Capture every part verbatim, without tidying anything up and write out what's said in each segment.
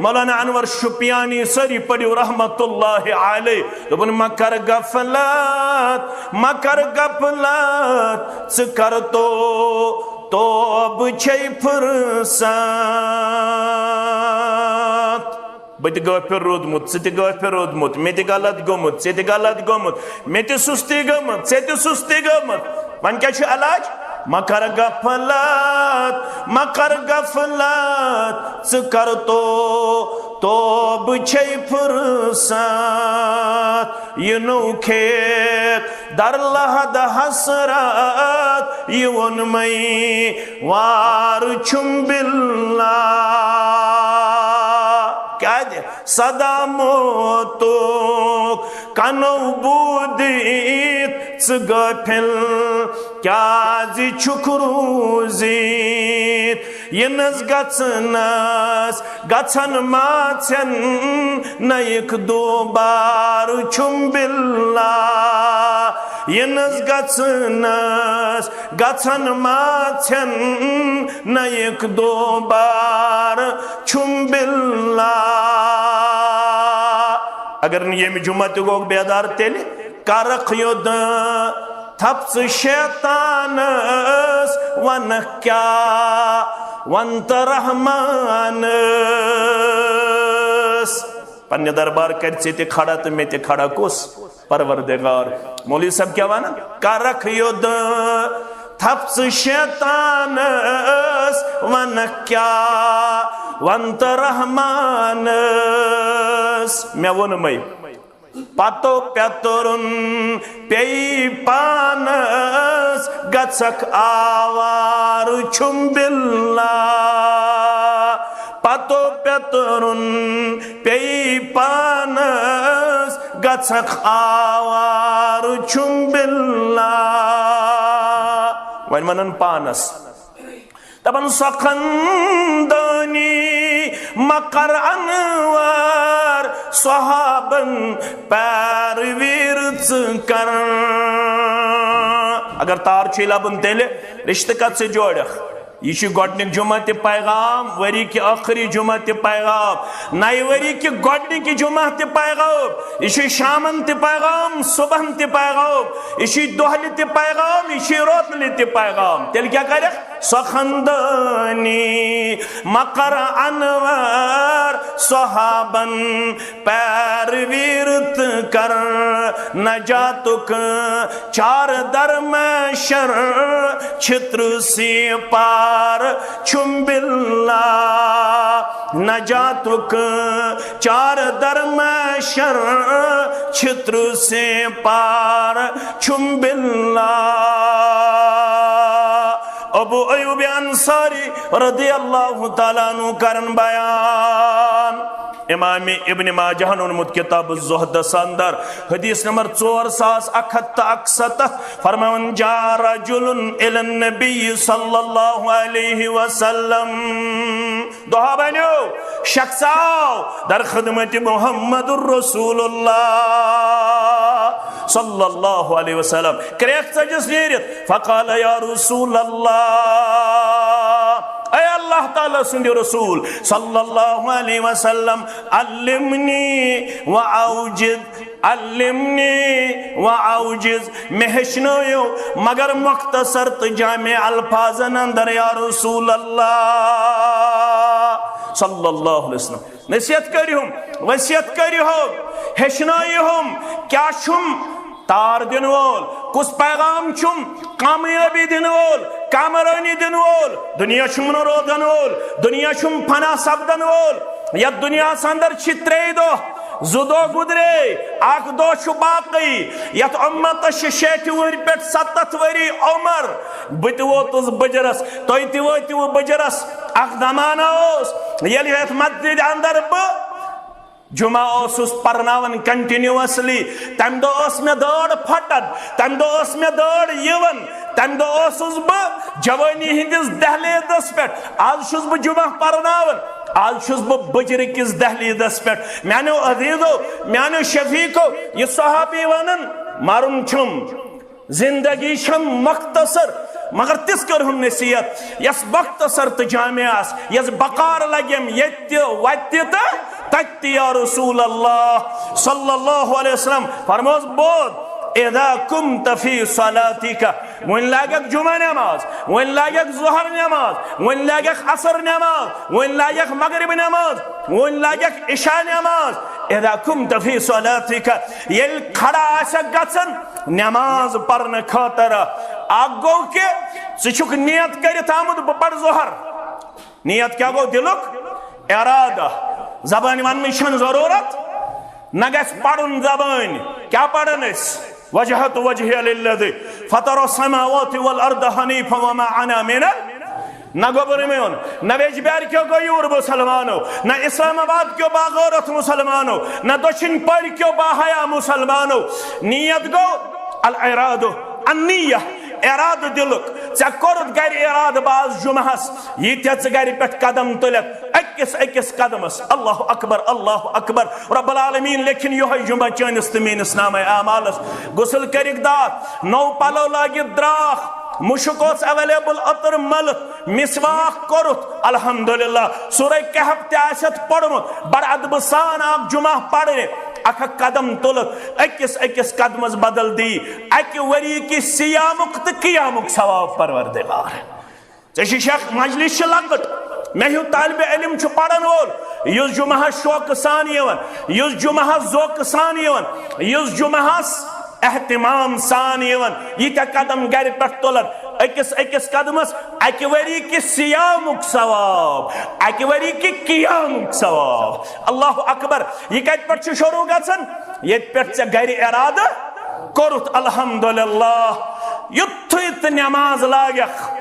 مولانا انور شپیانی، سٲری پٔرِو رحمت اللہ علیہ، دوٚپُن، مہ کر غفلت، مہ کر غفلت، ژٕ کر تو توبہٕ چھے فرصت۔ بہٕ تہِ غٲفِل روٗدمُت، ژٕ تہِ غٲفِل روٗدمُت، مےٚ تہِ غلط گوٚمُت، ژےٚ تہِ غلط گوٚمُت، مےٚ تہِ سُستی گٔمٕژ، ژےٚ تہِ سُستی گٔمٕژ۔ وۄنۍ کیٛاہ چھُ علاج؟ مہ کر غفلت، مہ کر غفلت، ژٕ کر تو توبہٕ چھے فرصت۔ یہِ نوٚو کھیت در لحد حسرت، یہِ ووٚنمَے وار چھُم باللہ۔ کیٛازِ؟ صدا موتُک کنو بوٗدِتھ، ژٕ غٲفِل کیٛازِ چھُکھ روٗزِتھ؟ یِنَس گژھنَس گژھن ما ژھٮ۪ن نَیِکھ دوبارٕ چھُم باللہ۔ یِنَس گژھنَس گژھن ما ژھٮ۪ن نَیِکھ دوبارٕ چھُم باللہ۔ اگر نہٕ ییٚمہِ جمعہ تہِ گوٚو بیدار، تیٚلہِ کرکھ یوٚد تھپھ ژٕ شیطانس، ونکھ کیٛاہ ونتہٕ رحمانس؟ پننہِ دربار کرِ ژےٚ تہِ کھڑا تہٕ مےٚ تہِ کھڑا کُس؟ پروردگار۔ مولوی صاحب کیٛاہ ونان؟ کرکھ یوٚد تھپھ ژٕ شیطانس، ونکھ کیٛاہ ونتہٕ رحمانس؟ مےٚ ووٚنمَے، پتو پیترُن پیٚیہِ پانس، گژھکھ آوار چھُم باللہ۔ پتو پیترُن پیٚیہِ پانس، گژھکھ آوار چھُم باللہ۔ وۄنۍ ونان پانس، دپان سۄ خندٲنی مہ کر انوار، صحابن پیرویر ژٕ کر۔ اگر تار چھُے لبُن، تیٚلہِ رشتہٕ کتھ سۭتۍ جوڑکھ؟ یہِ چھُ گۄڈٕنیُک جمعہ تہِ پیغام، ؤری کہِ ٲخری جمعہ تہِ پیغام، نَیہِ ؤری کہِ گۄڈٕنِکہِ جمعہ تہِ پیغام۔ یہِ چھُ شامن تہِ پیغام، صبحن تہِ پیغام، یہِ چھُ دۄہلہِ تہِ پیغام، یہِ چھُ روتلہِ تہِ پیغام۔ تیٚلہِ کیٛاہ کرکھ؟ سۄ خندٲنی مہ کر انوار، صحابن پیرویر تہٕ کر نجاتُک چار در محشر، چھتر سے پار چھُم باللہ۔ نجاتُک چار در محشر، چھتر سے پار چھُم باللہ۔ ابو ایوب انصاری رضی اللہ تعالیٰ عنہ کرن بیان۔ امام ابن ماجہ ہن اونمت کتاب الزہدس اندر، حدیث نمبر ژور ساس اکھ ہتھ تہٕ اکستتھ، فرماوان، جاء رجل الی النبی صلی اللہ علیہ وسلم۔ دۄہا بنیو، شخص آو در خدمت محمد رسول اللہ صلی اللہ علیہ وسلم، کریکھ ژٔجِس نیٖرِتھ، فقال، یا رسول اللہ، اے اللہ تعالیٰ سُنٛد رسول صلی اللہ علیہ وسلم، علمنی و اوجز، علمنی و اوجز، مےٚ ہیٚچھنٲیِو مگر مختصر تہٕ جامع الفاظن اندر، یا رسول اللہ صلی اللہ علیہ وسلم۔ نصیحت کٔرِہُم، وصیت کٔرِہُم، ہیٚچھنٲیِہُم، کیٛاہ چھُم تار دِنہٕ وول، کُس پیغام چھُم کامیٲبی دِنہٕ وول، کامرٲنی دِنہٕ وول، دُنیا چھُم نہٕ روزن وول، دُنیا چھُم فنا سپدن وول۔ یتھ دُنیاہس اندر چھِ ترٛے دۄہ، زٕ دۄہ گُزرے، اکھ دۄہ چھُ باقٕے۔ یتھ اُمتس چھِ شیٹھِ وُہرِ پٮ۪ٹھ ستتھ ؤری عمر۔ بہٕ تہِ ووتُس بُجرس، تُہۍ تہِ وٲتِو بُجرس۔ اکھ زمانہٕ اوس، ییٚلہِ یتھ مسجدِ اندر بہٕ جمعہ اوسُس پرناوان continuously، تمہِ دۄہ ٲس مےٚ دٲر پھٹان، تمہِ دۄہ ٲس مےٚ دٲر یِوان، تمہِ دۄہ اوسُس بہٕ جوٲنی ہٕنٛدِس دہلیزس پٮ۪ٹھ۔ از چھُس بہٕ جمعہ پرناوان، از چھُس بہٕ بُجرٕ کِس دہلیزس پٮ۪ٹھ۔ میانیو عزیزو، میانیو شفیقو، یہِ صحابی ونان، مرُن چھُم، زندگی چھم مختصر، مگر تِژھ کٔرہُن نصیحت یۄس مختصر تہٕ جامع آسہِ، یۄس بکار لگٮ۪م ییٚتہِ تہِ وتہِ تہِ تہٕ تتہِ تہِ، یا رسول اللہ صلی اللہ علیہ وسلم۔ فرموس، بود، اذا قمت فی صلاتک، وۄنۍ لاگکھ جمعہ نماز، وۄنۍ لاگکھ ظہر نماز، وۄنۍ لاگکھ عصر نماز، وۄنۍ لاگکھ مغرب نماز، وۄنۍ لاگکھ عشاء نماز۔ اذا قمت فی صلاتک، ییٚلہِ کھڑا آسکھ گژھن نماز پرنہٕ خٲطرٕ، اکھ گوٚو کہِ ژٕ چھُکھ نیت کٔرِتھ آمُت، بہٕ پرٕ ظہر۔ نیت کیٛاہ گوٚو؟ دِلُک ارادہ۔ زبٲنۍ وننٕچ چھنہٕ ضروٗرت، نہ گژھِ پرُن زبٲنۍ۔ کیٛاہ پرن أسۍ؟ وجہت وجہی للذی فطر السماوات والارض حنیفا وما انا من ال-، نہ گوٚبُر میون، نہ ویجبیار کیو گوٚو یور مسلمانو، نہ اسلام آباد کیو باغورت مسلمانو، نہ دچھن پڑ کیو باحیا مسلمانو۔ نیت گوٚو الارادہ، النیہ، ارادہ دلک۔ ژےٚ کوٚرُتھ گرِ ارادہ باز جمعہس، ییٖتیٛاہ ژٕ گرِ پٮ۪ٹھ قدم تُلکھ، أکِس أکِس قدمس۔ اللہ اکبر، اللہ اکبر۔ رب العالمین لیکھِن یِہوٚے جمعہ چٲنِس تہٕ میٲنِس نامہ اعمالس۔ غسل کٔرِکھ داتھ، نوٚو پلو لٲگِتھ دراکھ، مُشُک اوس اویلیبل، عطر ملِتھ، مسواک کوٚرُتھ، الحمدللہ۔ سورہ کہف تہِ آسٮ۪تھ پوٚرمُت، بڑٕ ادبہٕ سان آو جمعہ پرنہِ، اکھ اکھ قدم تُلِتھ، أکِس أکِس قدمس بدل دی اکہِ ؤری کہِ صیامُک تہٕ قیامُک ثواب، پروردگار۔ ژےٚ چھِ شیخ، مجلس چھِ لۄکٕٹ، مےٚ ہیوٗ طالبِ علم چھُ پرن وول، یُس جمعہس شوقہٕ سان یِوان، یُس جمعہس ذوقہٕ سان یِوان، یُس جمعہس اہتمام سان یِوان، ییٖتیٛاہ قدم گرِ پٮ۪ٹھ تُلن، أکِس أکِس قدمس اکہِ ؤری کہِ صیامُک ثواب، اکہِ ؤری کہِ قیامُک ثواب۔ اللہ اکبر۔ یہِ کتہِ پٮ۪ٹھ چھُ شروع گژھان؟ ییٚتہِ پٮ۪ٹھ ژےٚ گرِ ارادٕ کوٚرُتھ، الحمدللہ۔ یُتھُے تہٕ نماز لاگکھ،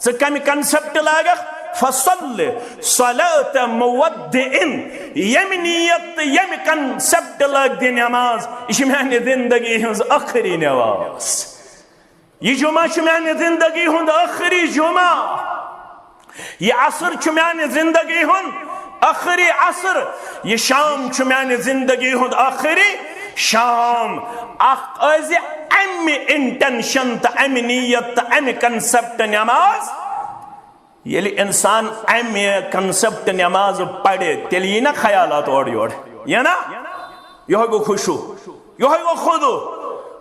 ژٕ کمہِ concept لاگکھ؟ فصل صلاة مودع۔ ییٚمہِ نیت تہٕ ییٚمہِ concept لٲگۍ دِ نماز، یہِ چھِ میانہِ زندگی ہٕنٛز ٲخری نماز۔ یہِ جمعہ چھُ میانہِ زندگی ہُنٛد ٲخری جمعہ۔ یہِ عصر چھُ میانہِ زندگی ہُنٛد ٲخری عصر۔ یہِ شام چھُ میانہِ زندگی ہُنٛد ٲخری شام۔ اکھ ٲسۍ زِ امہِ intention تہٕ امہِ نیت تہٕ امہِ concept نماز۔ ییٚلہِ انسان امہِ concept نماز پرِ، تیٚلہِ یی نا خیالات اورٕ یورٕ، یہِ نا؟ یِہوٚے گوٚو خشوع، یِہوٚے گوٚو خضوع۔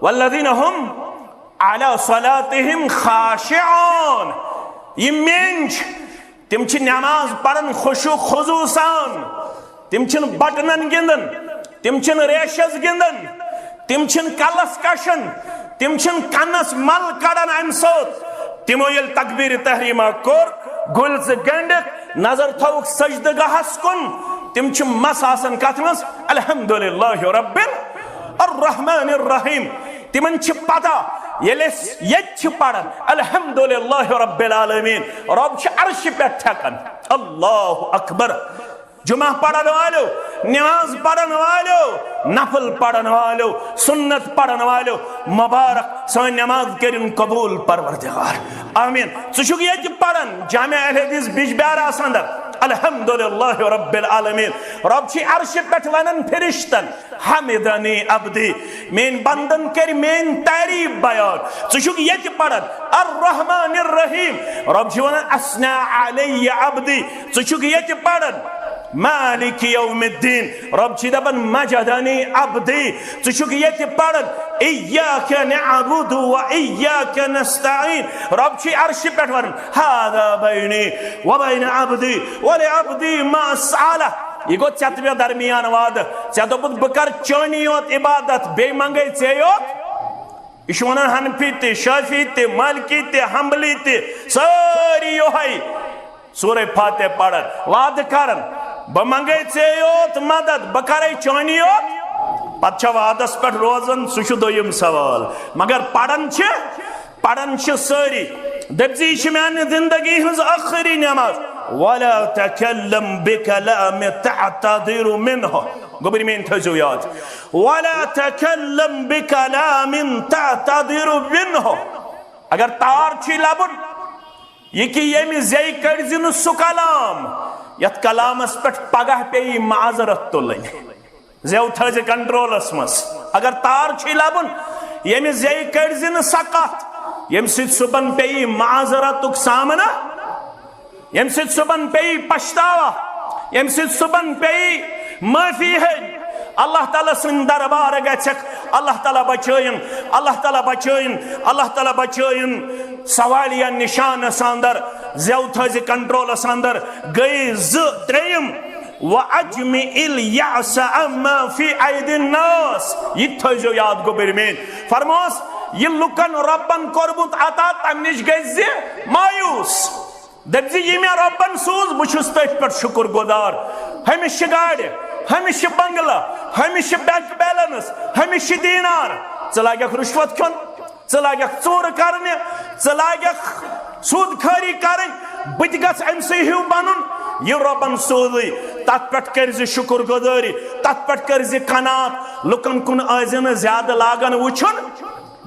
والذین هم علی صلاتہم خاشعون۔ یِم میٲنۍ چھِ، تِم چھِ نماز پران خشوع خضوع سان۔ تِم چھِنہٕ بٹنن گِنٛدان، تِم چھِنہٕ ریشس گِنٛدان، تِم چھِنہٕ کلس کشان، تِم چھِنہٕ کنس مل کڑان امہِ سۭتۍ۔ تِمو ییٚلہِ تکبیر تحریمہ کوٚر، گُلۍ زٕ گنڈکھ، نظر تھٲوٕکھ سجدٕ گاہس کُن، تِم چھِ مس آسان کتھ منٛز؟ الحمدللہ رب الرحمن الرحیم۔ تِمن چھِ پتہ، ییٚلہِ أسۍ ییٚتہِ چھِ پران الحمدللہ رب العالمین، رب چھِ عرشہِ پٮ۪ٹھ تھٮ۪کان۔ اللہ اکبر۔ جمعہ پرن والو، نماز پرن والو، نفل پرن والو، سنت پرن والو، مبارک سٲنۍ نماز کٔرِن قبول پروردگار۔ آمین۔ ژٕ چھُکھ ییٚتہِ پران جامع الحدیث بجبیارس اندر، الحمدللہ رب العالمین۔ رب چھِ عرشہِ پٮ۪ٹھ ونان فرشتن، حمدنی عبدی، میٲنۍ بندن کٔرۍ میٲنۍ تعریف بیان۔ ژٕ چھُکھ ییٚتہِ پران الرحمن الرحیم، رب چھُ ونان اثنا علی عبدی۔ ژٕ چھُکھ ییٚتہِ پران مالک یوم الدین، رب چھِ دپان مجدنی عبدی۔ ژٕ چھُکھ ییٚتہِ پران ایاک نعبد و ایاک نستعین، رب چھِ عرشہِ پٮ۪ٹھ ونان هذا بینی و بین عبدی ولعبدی ما سأل۔ یہِ گوٚو ژےٚ تہٕ مےٚ درمیان وعدٕ۔ ژےٚ دوٚپُتھ، بہٕ کرٕ چٲنی یوت عبادت، بیٚیہِ منگے ژےٚ یوت۔ یہِ چھُ ونان حنفی تہِ، شافعی تہِ، مالکی تہِ، حنبلی تہِ، سٲری یِہوٚے۔ سورہ فاتحہ پران، وعدٕ کران، بہٕ منگے ژےٚ یوت مدد، بہٕ کرے چٲنی یوت۔ پتہٕ چھا وعدس پٮ۪ٹھ روزان، سُہ چھُ دوٚیِم سوال۔ مگر پران چھِ، پران چھِ سٲری۔ دٔپۍ زِ یہِ چھِ میانہِ زندگی ہٕنٛز ٲخری نماز۔ ولا تکلم بکلام تعتذر منه۔ گوٚبرۍ میٲنۍ تھٲیزیو یاد۔ ولا تکلم بکلام تعتذر منه۔ اگر تار چھُے لبُن، یہِ کہِ ییٚمہِ زیٚیہِ کٔڑۍ زِ نہٕ سُہ کلام، یتھ کلامس پٮ۪ٹھ پگاہ پیٚیہِ معذرت تُلٕنۍ۔ زیو تھٲیزِ کنٹرولس منٛز۔ اگر تار چھُے لبُن، ییٚمہِ زیٚیہِ کٔڑۍ زِ نہٕ سۄ کتھ، ییٚمہِ سۭتۍ صُبحن پیٚیہِ معذرتُک سامنہٕ، ییٚمہِ سۭتۍ صُبحن پیٚیہِ پچھتاوا، ییٚمہِ سۭتۍ صُبحن پیٚیہِ معٲفی ہیٚنۍ۔ اللہ تعالیٰ سٕنٛدِ دربارٕ گژھکھ، اللہ تعالیٰ بچٲیِن، اللہ تعالیٰ بچٲیِن، اللہ تعالیٰ بچٲیِن۔ سوالیہ نشانس اندر، زٮ۪و تھٲوزِ کنٹرولس اندر، گٔیہِ زٕ ترٛیٚیِم۔ وَأَجْمِعِ الْيَأْسَ عَمَّا فِي أَيْدِي النَّاسِ۔ یہِ تہِ تھٲوزیو یاد، گوٚبٕرۍ میٲنۍ۔ فرموس، یہِ لُکن رۄبن کوٚرمُت عطا، تمہِ نِش گٔژھۍ زِ مایوس۔ دٔپۍ زِ یہِ مےٚ رۄبن سوٗز، بہٕ چھُس تٔتھۍ پٮ۪ٹھ شُکر گُزار۔ ہُمِس چھِ گاڑِ، ہُمِس چھِ بنگلہٕ، ہُمِس چھِ بینک بیلنس، ہُمِس چھِ دینار۔ ژٕ لاگکھ رُشوت کھیوٚن؟ ژٕ لاگکھ ژوٗرٕ کرنہِ، ژٕ لاگکھ سود خٲری کرٕنۍ، بہٕ تہِ گژھٕ أمۍ سٕے ہیوٗ بنُن۔ یہِ رۄبن سوزٕے، تتھ پٮ۪ٹھ کٔرۍ زِ شُکر گُزٲری، تتھ پٮ۪ٹھ کٔرۍ زِ قناعت۔ لُکن کُن ٲسۍ زِ نہٕ زیادٕ لاگان وٕچھُن۔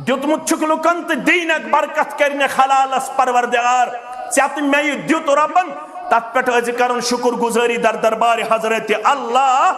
دیُتمُت چھُکھ لُکن تہٕ دِینَکھ برکت کرنہِ حلالس پروردگار۔ ژےٚ تہٕ مےٚ یہِ دیُت رۄبن، تتھ پٮ۪ٹھ ٲسۍ زِ کرُن شُکر گُزٲری در دربارِ حضرت اللہ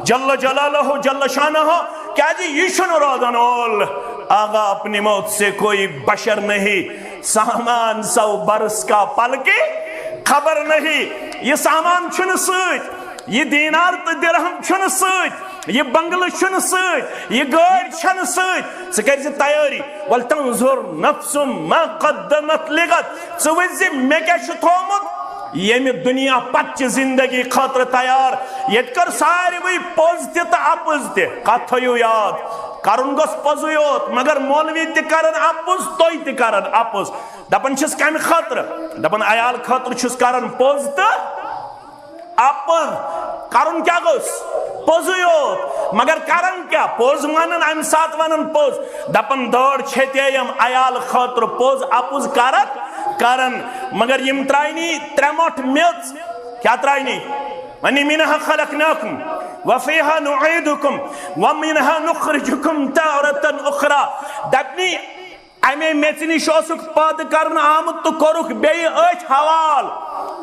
جل جلالہ جل شانہ، کیازِ یہِ چھُنہٕ روزن وول۔ آغا اپنی موت سے کوئی بشر نہیں، سامان سو برس کا پل کی خبر نہیں۔ یہِ سامان چھُنہٕ سۭتۍ، یہِ دینار تہٕ درہم چھُنہٕ سۭتۍ، یہِ بنگلہٕ چھُنہٕ سۭتۍ، یہِ گٲڑۍ چھَنہٕ سۭتۍ۔ ژٕ کٔرۍ زِ تیٲری۔ ولتنظر نفس ما قدمت لغد۔ ژٕ وٕچھ زِ مےٚ کیٛاہ چھُ تھوٚومُت ییٚمہِ دُنیا پتہٕ چہِ زندگی خٲطرٕ تیار۔ ییٚتہِ کٔر ساروٕے پوٚز تہِ تہٕ اَپُز تہِ۔ کَتھ تھٲیِو یاد، کَرُن گوٚژھ پوٚزُے یوت، مگر مولوی تہِ کَرن اَپُز، تُہۍ تہِ کَرن اَپُز۔ دَپان چھِس کَمہِ خٲطرٕ؟ دَپان عیال خٲطرٕ چھُس کَران پوٚز تہٕ اَپُز۔ کَرُن کیٛاہ گوٚژھ؟ پوٚزُے یوت۔ مگر کَران کیٛاہ؟ پوٚز وَنان، اَمہِ ساتہٕ وَنان پوٚز۔ دَپان دٲر چھیٚتے یِم عیال خٲطرٕ پوٚز اَپُز کَران، کَران۔ مگر یِم ترٛاینی ترٛےٚ مۄٹھ میٚژ۔ کیٛاہ ترٛاینی؟ وَنہِ منها خلقناكم وفيها نعيدكم ومنها نخرجكم تارة أخرى۔ دَپنی، اَمے میٚژِ نِش اوسُکھ پٲدٕ کرنہٕ آمُت تہٕ کوٚرُکھ بیٚیہِ أتھۍ حوال۔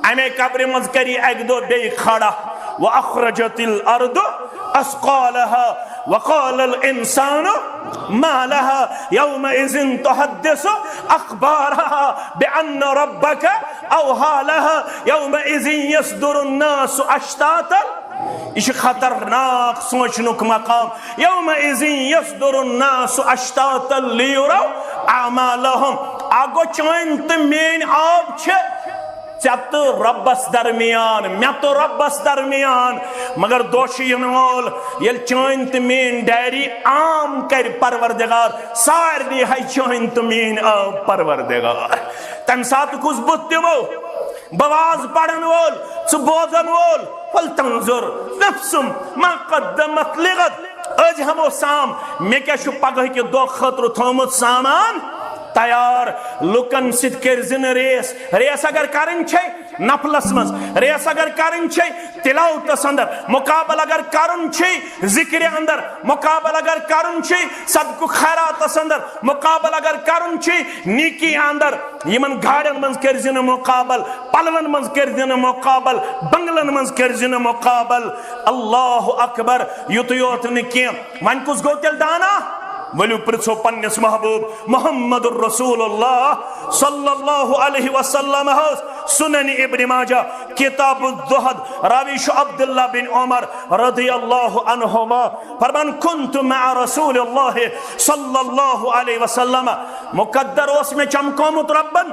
اَمے قبرِ منٛز کری اَکہِ دۄہ بیٚیہِ کھڑا۔ وأخرجت الأرض أثقالها وقال الإنسان ما لها يومئذ تحدث أخبارها بأن ربك أوحى لها يومئذ يصدر الناس أشتاتا۔ یہِ چھُ خطرناک سونچنُک مقام۔ یومئذ یصدر الناس اشتاتا لیروا اعمالہم۔ اَکھ گوٚو، چٲنۍ تہٕ میٲنۍ آب چھِ ژےٚ تہٕ رۄبس درمیان، مےٚ تہٕ رۄبس درمیان۔ مگر دۄہ چھُ یِنہٕ وول، ییٚلہِ چٲنۍ تہٕ میٲنۍ ڈائری عام کرِ پروردگار، سارنٕے ہاوِ چٲنۍ تہٕ میٲنۍ آب پروردگار۔ تمہِ ساتہٕ کُس بُتھ دِمو؟ بہٕ واز پرن وول، ژٕ بوزن وول، فلتنظر نفس ما قدمت لغد۔ أزۍ ہمو سام، مےٚ کیٛاہ چھُ پگہہ کہِ دۄہ خٲطرٕ تھوٚومُت سامان تیار۔ لُکن سۭتۍ کٔرۍ زِ نہٕ ریس۔ ریس اگر کرٕنۍ چھے نفلس منٛز، ریس اگر کرٕنۍ چھے تلاوتس اندر، مقابل اگر کرُن چھے ذکرِ اندر، مقابل اگر کرُن چھے صدقہٕ خیراتس اندر، مقابل اگر کرُن چھے نیکی اندر، یِمن گاڑٮ۪ن منٛز کٔرۍ زِ نہٕ مقابل، پلون منٛز کٔرۍ زِ نہٕ مقابل، بنگلن منٛز کٔرۍ زِ نہٕ مقابل۔ اللہ اکبر۔ یُتُے یوت نہٕ کینٛہہ، وۄنۍ کُس گوٚو تیٚلہِ دانا؟ ؤلِو پرژھو پننِس محبوب محمد رسول اللہ صلی اللہ علیہ وسلم ہس۔ سنن ابن ماجہ، کتاب الزہد، راوی چھُ عبداللہ بن عمر رضی اللہ عنہما۔ فرمان، كنت مع رسول الله صلى الله عليه وسلم، مقدر اوس مےٚ چمکومُت رۄبن،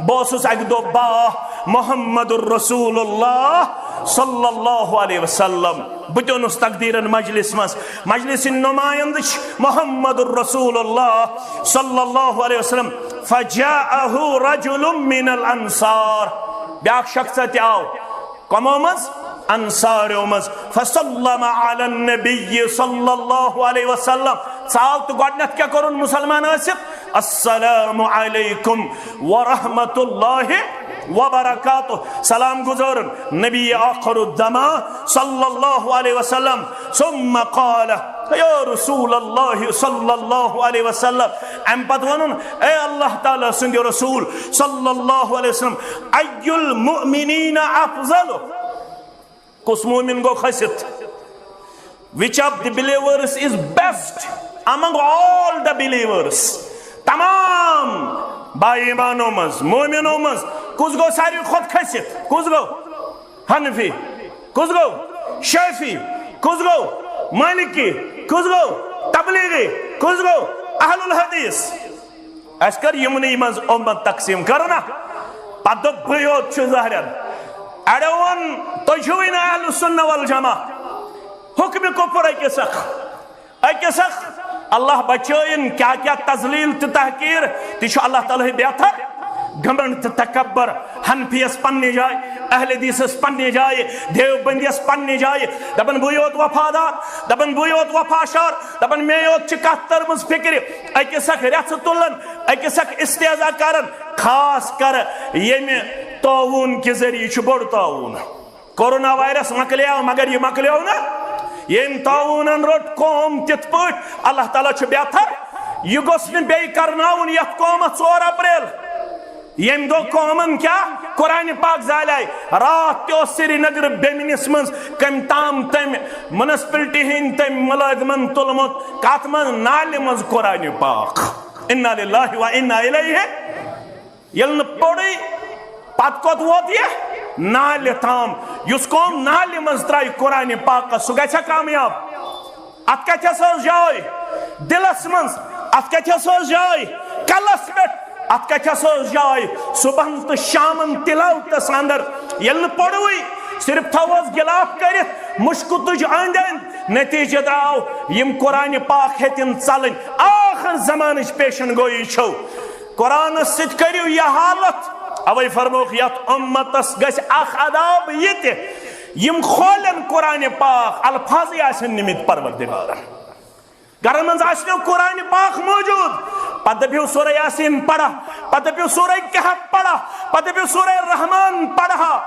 بہٕ اوسُس اکہِ دۄہ با محمد رسول اللہ صلی اللہ علیہ وسلم۔ بہٕ تہِ اوٚنُس تقدیرن مجلس منٛز، مجلس نمایندٕ چھُ محمد رسول اللہ صلی اللہ علیہ وسلم۔ فجاءه رجل من الانصار، بیاکھ شخص تہِ آو۔ کمو منٛز؟ انصاریو منٛز۔ فسلم علی النبی صلی اللہ علیہ وسلم۔ ژاو تہٕ گۄڈنیتھ کیٛاہ کوٚرُن مسلمان ٲسِتھ؟ السلام علیکم ورحمۃ اللہ وبرکاتہ۔ سلام گزارُن نبی آخر الزمان صلی اللہ علیہ وسلم۔ ثم قال، یا رسول اللہ صلی اللہ علیہ وسلم۔ امہِ پتہٕ ووٚنُن، اے اللہ تعالیٰ سٕنٛدِ رسول صلی اللہ علیہ وسلم، ای المؤمنین افضل؟ کُس مومن گوٚو کھٔسِتھ؟ Which of the believers is best among all the believers؟ تمام با ایمانو منٛز، مومنو منٛز کُس گوٚو ساروی کھۄتہٕ کھٔسِتھ؟ کُس گوٚو؟ حنفی۔ کُس گوٚو؟ شافعی۔ کُس گوٚو؟ مالکی۔ کُس گوٚو؟ تبلیغی۔ کُس گوٚو؟ اہل الحدیث۔ اَسہِ کٔر یِمنٕے منٛز اُمت تقسیٖم، کٔر نا؟ پتہٕ دوٚپ، بٕے یوت چھُ ظٲہرن۔ اَڑٮ۪و ووٚن، تُہۍ چھِوٕے نہٕ اہل السنہ والجماعہ۔ حکمِ کفر أکِس اکھ۔ أکِس اکھ، اللہ بچٲیِن، کیٛاہ کیٛاہ تذلیل تہٕ تحقیٖر، تہِ چھُ اللہ تعالیٰ ہٕے بہتر۔ گھمنڈ تہٕ تکبر، حنفیس پننہِ جایہِ، اہل حدیثس پننہِ جایہِ، دیوبندیس پننہِ جایہِ، دپان بٕے یوت وفادار، دپان بٕے یوت وفا شار، دپان مےٚ یوت چھِ کتھ تٔرمٕژ فکرِ۔ أکِس اکھ رژھٕ تُلان، أکِس اکھ استحضا کران، خاص کر ییٚمہِ طاعون کہِ ذٔریعہٕ چھُ بوٚڑ طاعون۔ کورونا وائرس مۄکلیو، مگر یہِ مۄکلیو نہٕ۔ ییٚمۍ طاعوٗنن روٚٹ قوم تِتھ پٲٹھۍ، اللہ تعالیٰ چھُ بہتر۔ یہِ گوٚژھ نہٕ بیٚیہِ کرناوُن یتھ قومس ژور اپریل۔ ییٚمہِ دۄہ قومن کیٛاہ؟ قرآن پاک زالے۔ راتھ تہِ اوس سرینگر بیمنِس منٛز کٔمۍ تام تٔمۍ میونسپلٹی ہٕنٛدۍ تٔمۍ مُلٲزمن تُلمُت کتھ منٛز؟ نالہِ منٛز قرآن پاک۔ انا للہ و انا الیہ۔ ییٚلہِ نہٕ پوٚرُے، پتہٕ کوٚت ووت یہِ؟ نالہِ تام۔ یُس قوم نالہِ منٛز ترٛایہِ قرآنِ پاکس، سُہ گژھِ کامیاب؟ اتھ کتھس ٲس جاے دلس منٛز، اتھ کتھس ٲس جاے کلس پٮ۪ٹھ، اتھ کتھس ٲس جاے صبحن تہٕ شامن تلاوتس اندر۔ ییٚلہِ نہٕ پوٚرُے، صرف تھووس غلاف کٔرِتھ مُشکہٕ تُج أنٛدۍ أنٛدۍ، نتیجہٕ درٛاو یِم قرآنِ پاک ہیٚتِن ژلٕنۍ۔ آخر زمانٕچ پیشن گویی چھو۔ قرآنس سۭتۍ کٔرِو یہِ حالت۔ اوے فرمووُکھ، یتھ اُمتس گژھِ اکھ عذاب یہِ تہِ، یِم کھولن قرآنِ پاک، الفاظٕے آسن نِمٕتۍ پروردگارن۔ گرن منٛز آسہِ نہٕ قرآنِ پاک موجود، پتہٕ دٔپِو سورہ یاسین پرا، پتہٕ دٔپِو سورہ کہف پرا، پتہٕ دٔپِو سورہ رحمان پرا۔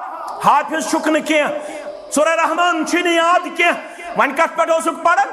حافظ چھُکھ نہٕ کینٛہہ، سورہ رحمان چھُے نہٕ یاد کینٛہہ، وۄنۍ کتھ پٮ۪ٹھ اوسُکھ پران؟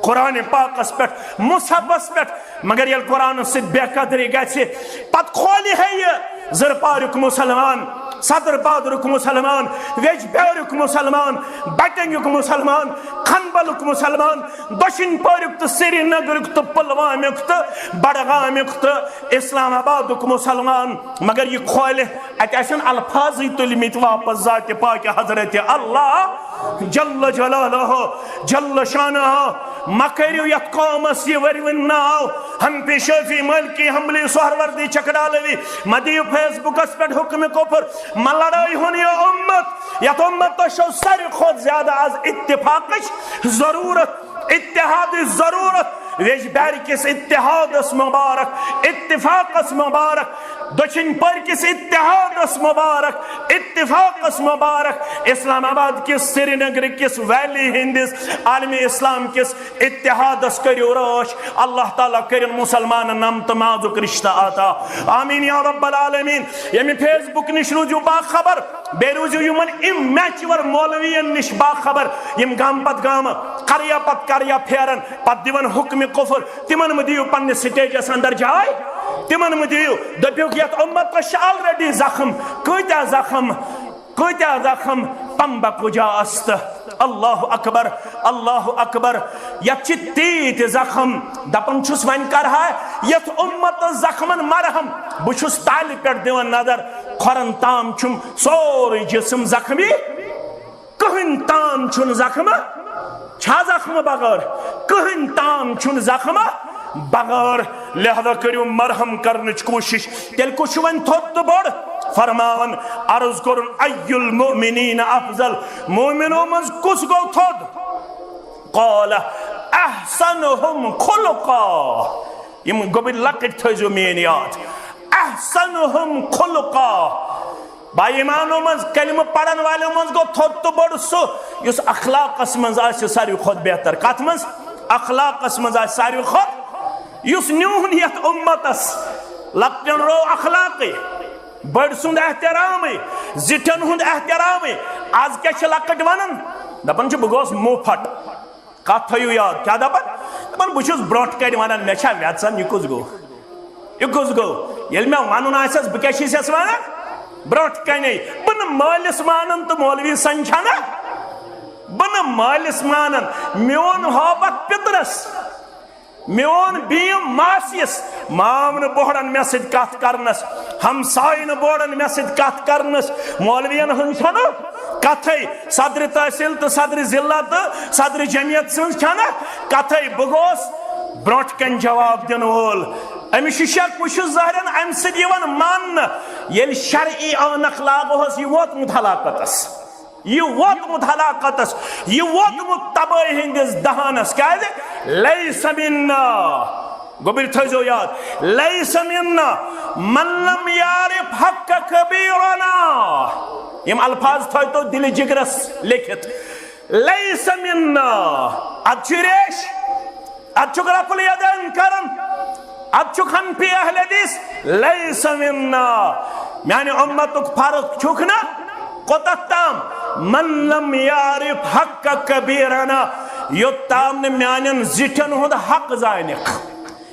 قرآنِ پاکس پٮ۪ٹھ، مصحفس پٮ۪ٹھ۔ مگر ییٚلہِ قرآنس سۭتۍ بے قدری گژھِ، پتہٕ کھولہِ ہے یہِ زٕرپاریُک مُسلمان، صدر بادرُک مُسلمان، ویجبیاریُک مُسلمان، بٹنگیُک مُسلمان، کھنبلُک مُسلمان، دٔچھِنۍ پوریُک تہٕ سرینگرُک تہٕ پلوامیُک تہٕ بڈگامیُک تہٕ اسلام آبادُک مُسلمان۔ مگر یہِ کھولہِ، اتہِ آسن الفاظٕے تُلمٕتۍ واپس ذاتِ پاکہِ حضرت اللہ جل جلالہ، جل شانہ۔ مہ کٔرِو یتھ قومس یہِ ؤرۍ ؤنۍ ناو حنفی، شافعی، مالکی، حنبلی، سہروردی، چکڈالوی۔ مہ دِیِو فیس بُکس پٮ۪ٹھ حکمِ کفر۔ مہ لڑٲے ہُن یہِ اُمت۔ یتھ اُمتس چھو ساروی کھۄتہٕ زیادٕ از اتفاقٕچ ضروٗرت، اتحادٕچ ضروٗرت۔ ویجبیارِ کِس اتحادس مبارک، اتفاقس مبارک، دٔچھِنۍ پورِ کِس اتحادس مبارک، اتفاقس مبارک، اسلام آباد کِس، سرینگر کِس، ویلی ہٕنٛدِس، عالمِ اسلام کِس اتحادس کٔرِو رٲچھ۔ اللہ تعالیٰ کٔرِن مُسلمانن نم تہٕ مازُک رشتہٕ عطا۔ آمین یا رب العالمین۔ ییٚمہِ فیس بُک نِش روٗزِو باخبر، بیٚیہِ روٗزِو یِمن اِمیچور مولوین نِش باخبر، یِم گامہٕ پتہٕ گامہٕ، قریا پتہٕ قریا پھیرن، پتہٕ دِوان حکمِ کفر۔ تِمن مہٕ دِیِو پننِس سٹیجس اندر جاے، تِمن مہٕ دِیِو۔ دٔپِو یتھ اُمتس چھِ already زخم، کۭتیاہ زخم، کۭتیاہ زخم، پمبہ کجا است۔ اللہ اکبر، اللہ اکبر۔ یتھ چھِ تیٖتۍ زخم، دپان چھُس وۄنۍ کرہا یتھ اُمتس زخمن مرہم۔ بہٕ چھُس تالہِ پٮ۪ٹھ دِوان نظر، کھۄرن تام چھُم سورُے جسم زخمی۔ کٕہٕنۍ تان چھُنہٕ زخمہٕ، چھا زخمہٕ بغٲر؟ کٕہٕنۍ تان چھُنہٕ زخمہٕ بغٲر۔ لہذا کٔرِو مرہم کرنٕچ کوٗشِش۔ تیٚلہِ کُس چھُ وۄنۍ تھوٚد تہٕ بوٚڑ؟ فرماوان، عرض کوٚرُن، ای المؤمنین افضل، مومنو منٛز کُس گوٚو تھوٚد؟ قال احسنہم خلقا۔ یِم گوٚبٕرۍ لۄکٕٹۍ تھٲیزیو میٲنۍ یاد۔ احسنہم خلقا۔ با ایمانو منٛز، کلمہٕ پرن والٮ۪و منٛز گوٚو تھوٚد تہٕ بوٚڑ سُہ یُس اخلاقس منٛز آسہِ ساروی کھۄتہٕ بہتر۔ کتھ منٛز؟ اخلاقس منٛز آسہِ ساروی کھۄتہٕ۔ یُس نیوٗن یتھ اُمتس، لۄکٹٮ۪ن روو اخلاقٕے، بٔڑۍ سُنٛد احترامٕے، زِٹھٮ۪ن ہُنٛد احترامٕے۔ از کیٛاہ چھِ لۄکٕٹۍ ونان؟ دپان چھِ، بہٕ گوس مُفٹ۔ کتھ تھٲیِو یاد، کیٛاہ دپان؟ دپان، بہٕ چھُس برونٛٹھ کنہِ ونان، مےٚ چھا وٮ۪ژن، یہِ کُس گوٚو؟ یہِ کُس گوٚو؟ ییٚلہِ مےٚ ونُن آسٮ۪س، بہٕ کیٛاہ چھُس یس ونان؟ برونٛٹھ کنے۔ بہٕ نہٕ مٲلِس مانان تہٕ مولوی سنجھنہٕ۔ بہٕ نہٕ مٲلِس مانان، میون ہابتھ پِترس، میون بیم ماسیس، مام نہٕ بوڑن مےٚ سۭتۍ کتھ کرنس، ہمسایہِ نہٕ بوڑن مےٚ سۭتۍ کتھ کرنس۔ مولوین ہٕنٛز چھنہٕ کتھے۔ صدر تحصیل تہٕ صدر ضلع تہٕ صدر جمعیت سٕنٛز چھنہٕ کتھے۔ بہٕ گوس برونٛٹھ کنہِ جواب دِنہٕ وول۔ أمِس چھُ شک، بہٕ چھُس ظٲہرن امہِ سۭتۍ یِوان ماننہٕ۔ ییٚلہِ شرعی اعنق لاگہوس، یہِ ووتمُت ہلاکتس۔ یہِ ووتمُت ہلاکتس، یہِ ووتمُت تبٲہی ہٕنٛدِس دہانس۔ کیازِ؟ لیس منا۔ گوٚبٕرۍ تھٲیزیو یاد، لیس منا من لم یعرف حق کبیرنا۔ یِم الفاظ تھٲیتو دِلہِ جگرس لیکھِتھ۔ لیس منا۔ اتھ چھِ ریش، اتھ چھُکھ رفع الیدین کران، اتھ چھُکھ حنفی اہل حدیث۔ لیس منا، میانہِ امتُک فرد چھُکھ نہ۔ کوتاہ تام؟ من لم یعرف حق کبیرنا، یوٚت تام نہٕ میانٮ۪ن زِٹھٮ۪ن ہُنٛد حق زانکھ،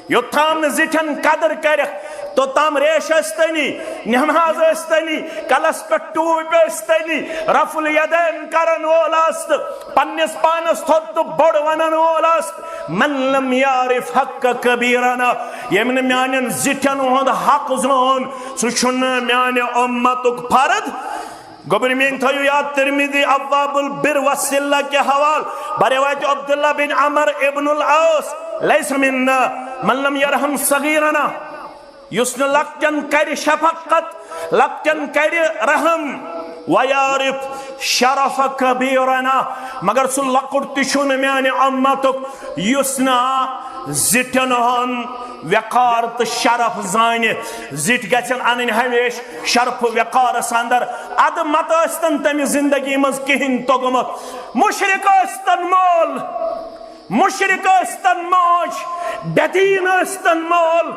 یوٚت تام نہٕ زِٹھٮ۪ن قدر کرکھ، توٚت تام ریش ٲستنی، نماز ٲستنی، کلس پٮ۪ٹھ ٹوپۍ ٲستنی، رفع الیدین کرن وول آس تہٕ پننِس پانس تھوٚد تہٕ بوٚڑ ونن وول آس۔ من لم یعرف حق کبیرنا، ییٚمۍ نہٕ میانٮ۪ن زِٹھٮ۪ن ہُنٛد حق زون، سُہ چھُنہٕ میانہِ امتُک فرد۔ گوٚبرۍ میٲنۍ تھٲیِو یاد، ترمذی ابواب البر والصلہ کہِ حوالہٕ بروایت عبداللہ بن عمر ابن العاص، لیس منا من لم یرحم صغیرنا، یُس نہٕ لۄکٹٮ۪ن کرِ شفقت، لۄکٹٮ۪ن کرِ رحم، ویعرف شرف کبیرنا، مگر سُہ لۄکُٹ تہِ چھُنہٕ میانہِ امتُک یُس نہٕ زِٹھٮ۪ن ہُنٛد وقار تہٕ شرف زانہِ۔ زِٹھۍ گژھن انٕنۍ ہمیشہٕ شرف و وقارس اندر۔ ادٕ متہٕ ٲسۍتن تٔمِس زندگی منٛز کِہینۍ توٚگمُت۔ مشرک ٲسۍتن مول، مشرک ٲسۍتن موج، بے دین ٲسۍتن مول،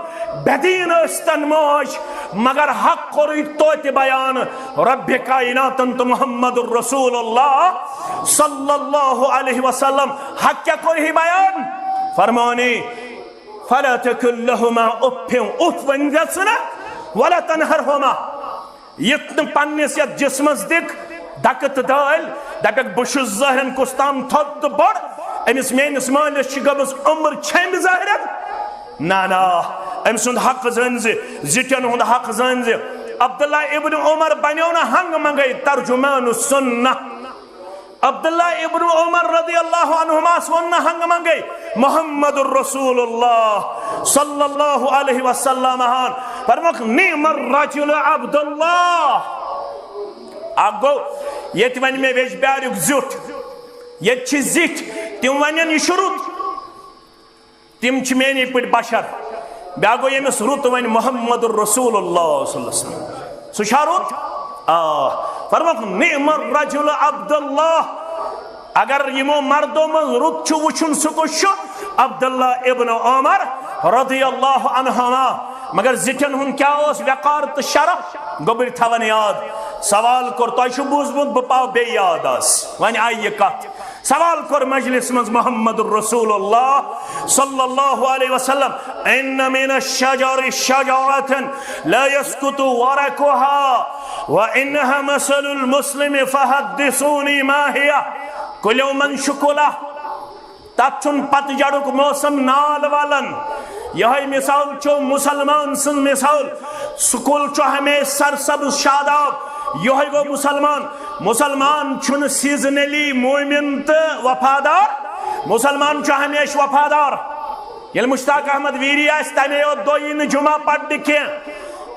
بے دین ٲسۍتن موج، مگر حق کوٚرُے توتہِ بیان۔ رب کائناتن تہٕ محمد رسول اللہ صلی اللہ علیہ وسلم حق کیٛاہ کوٚرہی بیان؟ فرمانی، فلا تقل لهما اف، اف ؤنۍ زٮ۪س نہٕ، ولا تنهرهما، یِتھ نہٕ پننِس یتھ جسمس دِکھ دکہٕ تہٕ دٲلۍ، دپکھ، بہٕ چھُس ظٲہرن کُس تام تھوٚد تہٕ بوٚڑ، أمِس میٲنِس مٲلِس چھِ گٔمٕژ عمر چھیٚمۍ ظٲہرن۔ نہ، نہ، أمۍ سُنٛد حق زٲنۍ زِ، زِٹھٮ۪ن ہُنٛد حق زٲنۍ زِ۔ عبداللہ ابن عمر بنیو نہٕ ہنٛگہٕ منٛگے ترجمان السنہ۔ عبداللہ ابن عمر رضی اللہ عنہماس ووٚن نہٕ ہنٛگہٕ منٛگے محمد رسول اللہ صلی اللہ علیہ وسلم ہن۔ فرموکھ، نعم الرجل عبداللہ۔ اکھ گوٚو، ییٚتہِ وَنہِ مےٚ ویٚجہِ پیاریُک زیُٹھ، ییٚتہِ چھِ زِٹھۍ، تِم وَنن، یہِ چھُ رُت۔ تِم چھِ میٛٲنی پٲٹھۍ بشر۔ بیٛاکھ گوٚو، ییٚمِس رُت وَنہِ محمد رسول اللہ صلی اللہ علیہ وسلم، سُہ چھا رُت؟ آ۔ فرموکھ، نعم الرجل عبداللہ۔ اگر یِمو مردو منٛز رُت چھُ وٕچھُن، سُہ کُس چھُ؟ عبداللہ ابن عمر رضی اللہ عنہما۔ مگر زِٹھٮ۪ن ہُنٛد کیٛاہ اوس وقار تہٕ شرف؟ گوٚبٕرۍ تھاوَن یاد۔ سوال کوٚر، تۄہہِ چھُو بوٗزمُت، بہٕ پاو بیٚیہِ یاد آز۔ وۄنۍ آیہِ یہِ کتھ۔ سوال کوٚر مجلس منٛز محمد رسول اللہ صلی اللہ علیہ وسلم، ان من الشجر شجرة لا يسقط ورقها وانها مثل المسلم فحدثوني ما هي۔ کُلیو منٛز چھُ کُلہ، تتھ چھُنہٕ پتہٕ جڑُک موسم نال والان۔ یہے مثال چھُ مسلمان سٕنٛز مثال۔ سُہ کُل چھُ ہمیشہِ سرسبز شاداب۔ یہے گوٚو مسلمان۔ مسلمان چھُنہٕ seasonally مومن تہٕ وفادار۔ مسلمان چھُ ہمیشہِ وفادار۔ ییٚلہِ مشتاق احمد ویری آسہِ، تمے یوت دۄہ یی نہٕ جمعہ پرنہِ کینٛہہ۔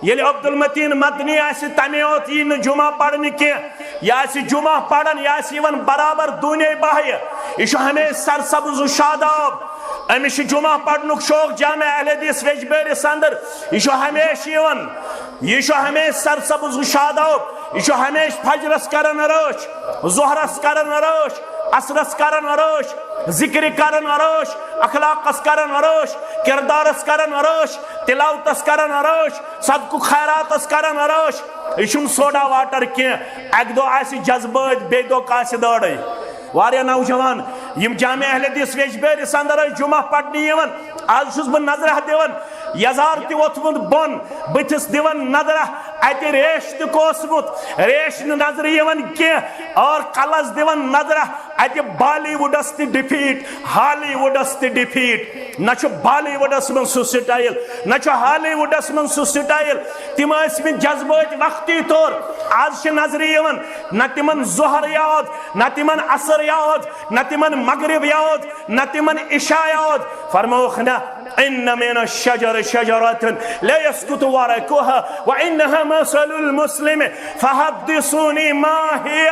ییٚلہِ عبدالمتین مدنی آسہِ، تمے یوت یی نہٕ جمعہ پرنہِ کینٛہہ۔ یہِ آسہِ جمعہ پران، یہِ آسہِ یِوان برابر دوٗنے باہہِ۔ یہِ چھُ ہمیشہِ سرسبز و شاداب۔ أمِس چھُ جمعہ پرنُک شوق۔ جامع اہل حدیث ویجبٲرِس اندر یہِ چھُ ہمیشہِ یِوان۔ یہِ چھُ ہمیشہِ سرسبز و شاداب۔ یہِ چھُ ہمیشہِ فجرس کران رٲچھ، ظہرس کران رٲچھ، عصرس کران رٲچھ، ذکرِ کران رٲچھ، اخلاقس کران رٲچھ، کردارس کران رٲچھ، تلاوتس کران رٲچھ، صدقہٕ خیراتس کران رٲچھ۔ یہِ چھُنہٕ soda water کینٛہہ۔ اکہِ دۄہ آسہِ جذبٲتۍ، بیٚیہِ دۄہ کاسہِ دٲرے۔ واریاہ نوجوان یِم جامع اہل حدیث ویجبٲرِس اندر ٲسۍ جمعہ پرنہِ یِوان، آز چھُس بہٕ نظرہ دِوان، یزار تہِ ووٚتھمُت بۄن، بٕتھِس دِوان نظرہ، اتہِ ریش تہِ کوسمُت، ریش نہٕ نظرِ یِوان کینٛہہ، اور کلس دِوان نظرہ، اتہِ بالی وُڈس تہِ defeat، ہالی وُڈس تہِ defeat۔ نہ چھُ بالی وُڈس منٛز سُہ سٹایل، نہ چھُ ہالی وُڈس منٛز سُہ سٹایل۔ تِم ٲسۍ مٕتۍ جذبٲتۍ وقتی طور۔ آز چھِ نظرِ یِوان نہ تِمن ظہر یاد، نہ تِمن عصر یاد، نہ تِمن مغرب یاد، نہ تِمن عشاء یاد۔ فرمووُکھ نہ، ان من الشجر شجرة لا يسقط ورقها وانها مثل المسلم فحدثوني ما هي۔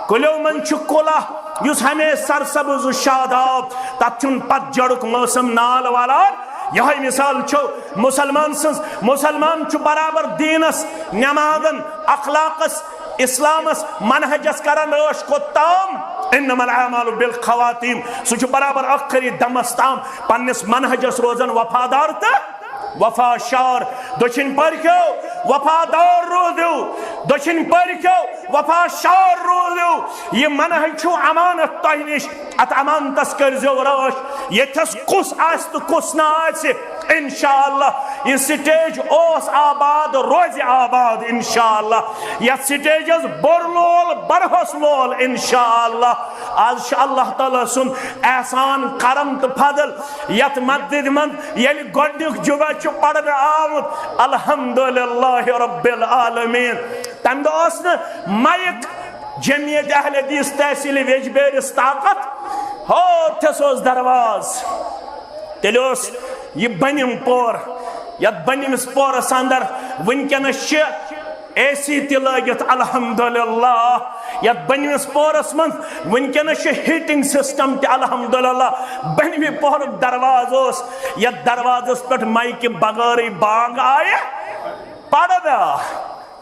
کُلیو منٛز چھُ کُلہ یُس ہمیشہِ سرسبز و شاداب، تتھ چھُنہٕ پتجھڑُک موسم نال والان۔ یہے مثال چھو مسلمان سٕنٛز۔ مسلمان چھُ برابر دینس، نمازن، اخلاقس، اسلامس، منہجس کران رٲچھ۔ کوٚت تام؟ انما الاعمال بالخواتیم۔ سُہ چھُ برابر ٲخری دمس تام پننِس منہجس روزان وفادار تہٕ وفا شار۔ دٔچھِنۍ پٔرۍ کھیو، وفادار روٗزِو۔ دٔچھِنۍ پٔرۍ کھیو، وفا شار روٗزِو۔ یہِ منہج چھُ امانت تۄہہِ نِش۔ اتھ امانتس کٔرۍزیو رٲچھ۔ ییٚتھس کُس آسہِ تہٕ کُس نہٕ آسہِ، انشاءاللہ۔ یہِ سٹیج اوس آباد، روزِ آباد انشاءاللہ۔ یتھ سٹیجس بوٚر لول، برہس لول انشاءاللہ۔ آز چھُ اللہ تعالیٰ سُنٛد احسان، کرم تہٕ فضل۔ یتھ مسجد منٛز ییٚلہِ گۄڈنیُک جمعہ چھُ پرنہٕ آمُت، الحمدللہ رب العالمین، تمہِ دۄہ ٲس نہٕ مایک جمعیت اہل حدیث تحصیل ویجبیرس طاقت۔ ہوتھس اوس درواز، تیٚلہِ اوس یہِ بٔنِم پور۔ یتھ بٔنِمِس پورس اندر وٕنکیٚنس چھِ اے سی تہِ لٲگِتھ، الحمدللہ۔ یتھ بٔنمِس پورس منٛز وٕنکیٚنس چھُ ہیٹنگ سسٹم تہِ، الحمدللہ۔ بٔنمہِ پورُک دروازٕ اوس، یتھ دروازس پٮ۪ٹھ مایکہِ بغٲرٕے بانگ آیہِ پرنہٕ۔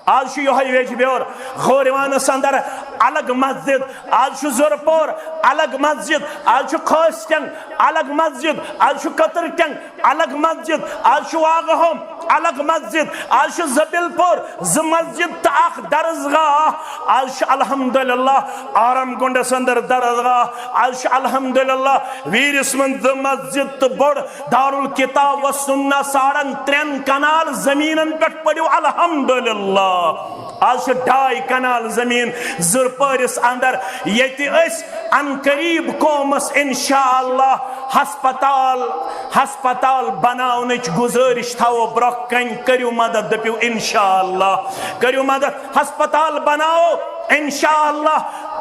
آز چھُ یِہوٚے ویجبیور غوریوانس اندر الگ مسجد، آز چھُ زُرپور الگ مسجد، آز چھُ کھٲسۍ ٹنگ الگ مسجد، آز چھُ کتر ٹنگ الگ مسجد، آز چھُ واغہوم الگ مسجد، آز چھُ زبیل پور زٕ مسجد تہٕ اکھ درسگاہ۔ آز چھُ الحمدللہ آرام گنڈس اندر درسگاہ، آز چھُ الحمدللہ ویرِس منٛز زٕ مسجد تہٕ بوٚڑ دارالکتاب و سنہ۔ ساڑن ترٛٮ۪ن کنال زمینن پٮ۪ٹھ پٔرِو الحمدللہ۔ آز چھِ ڈاے کنال زمین زرپٲرِس اندر، ییٚتہِ أسۍ ان قریب قومس انشاءاللہ ہسپتال، ہسپتال بناونٕچ گزٲرِش تھاوو برٛونٛہہ کنہِ۔ کٔرِو مدد، دٔپِو انشاءاللہ، کٔرِو مدد، ہسپتال بناوو انشاءاللہ۔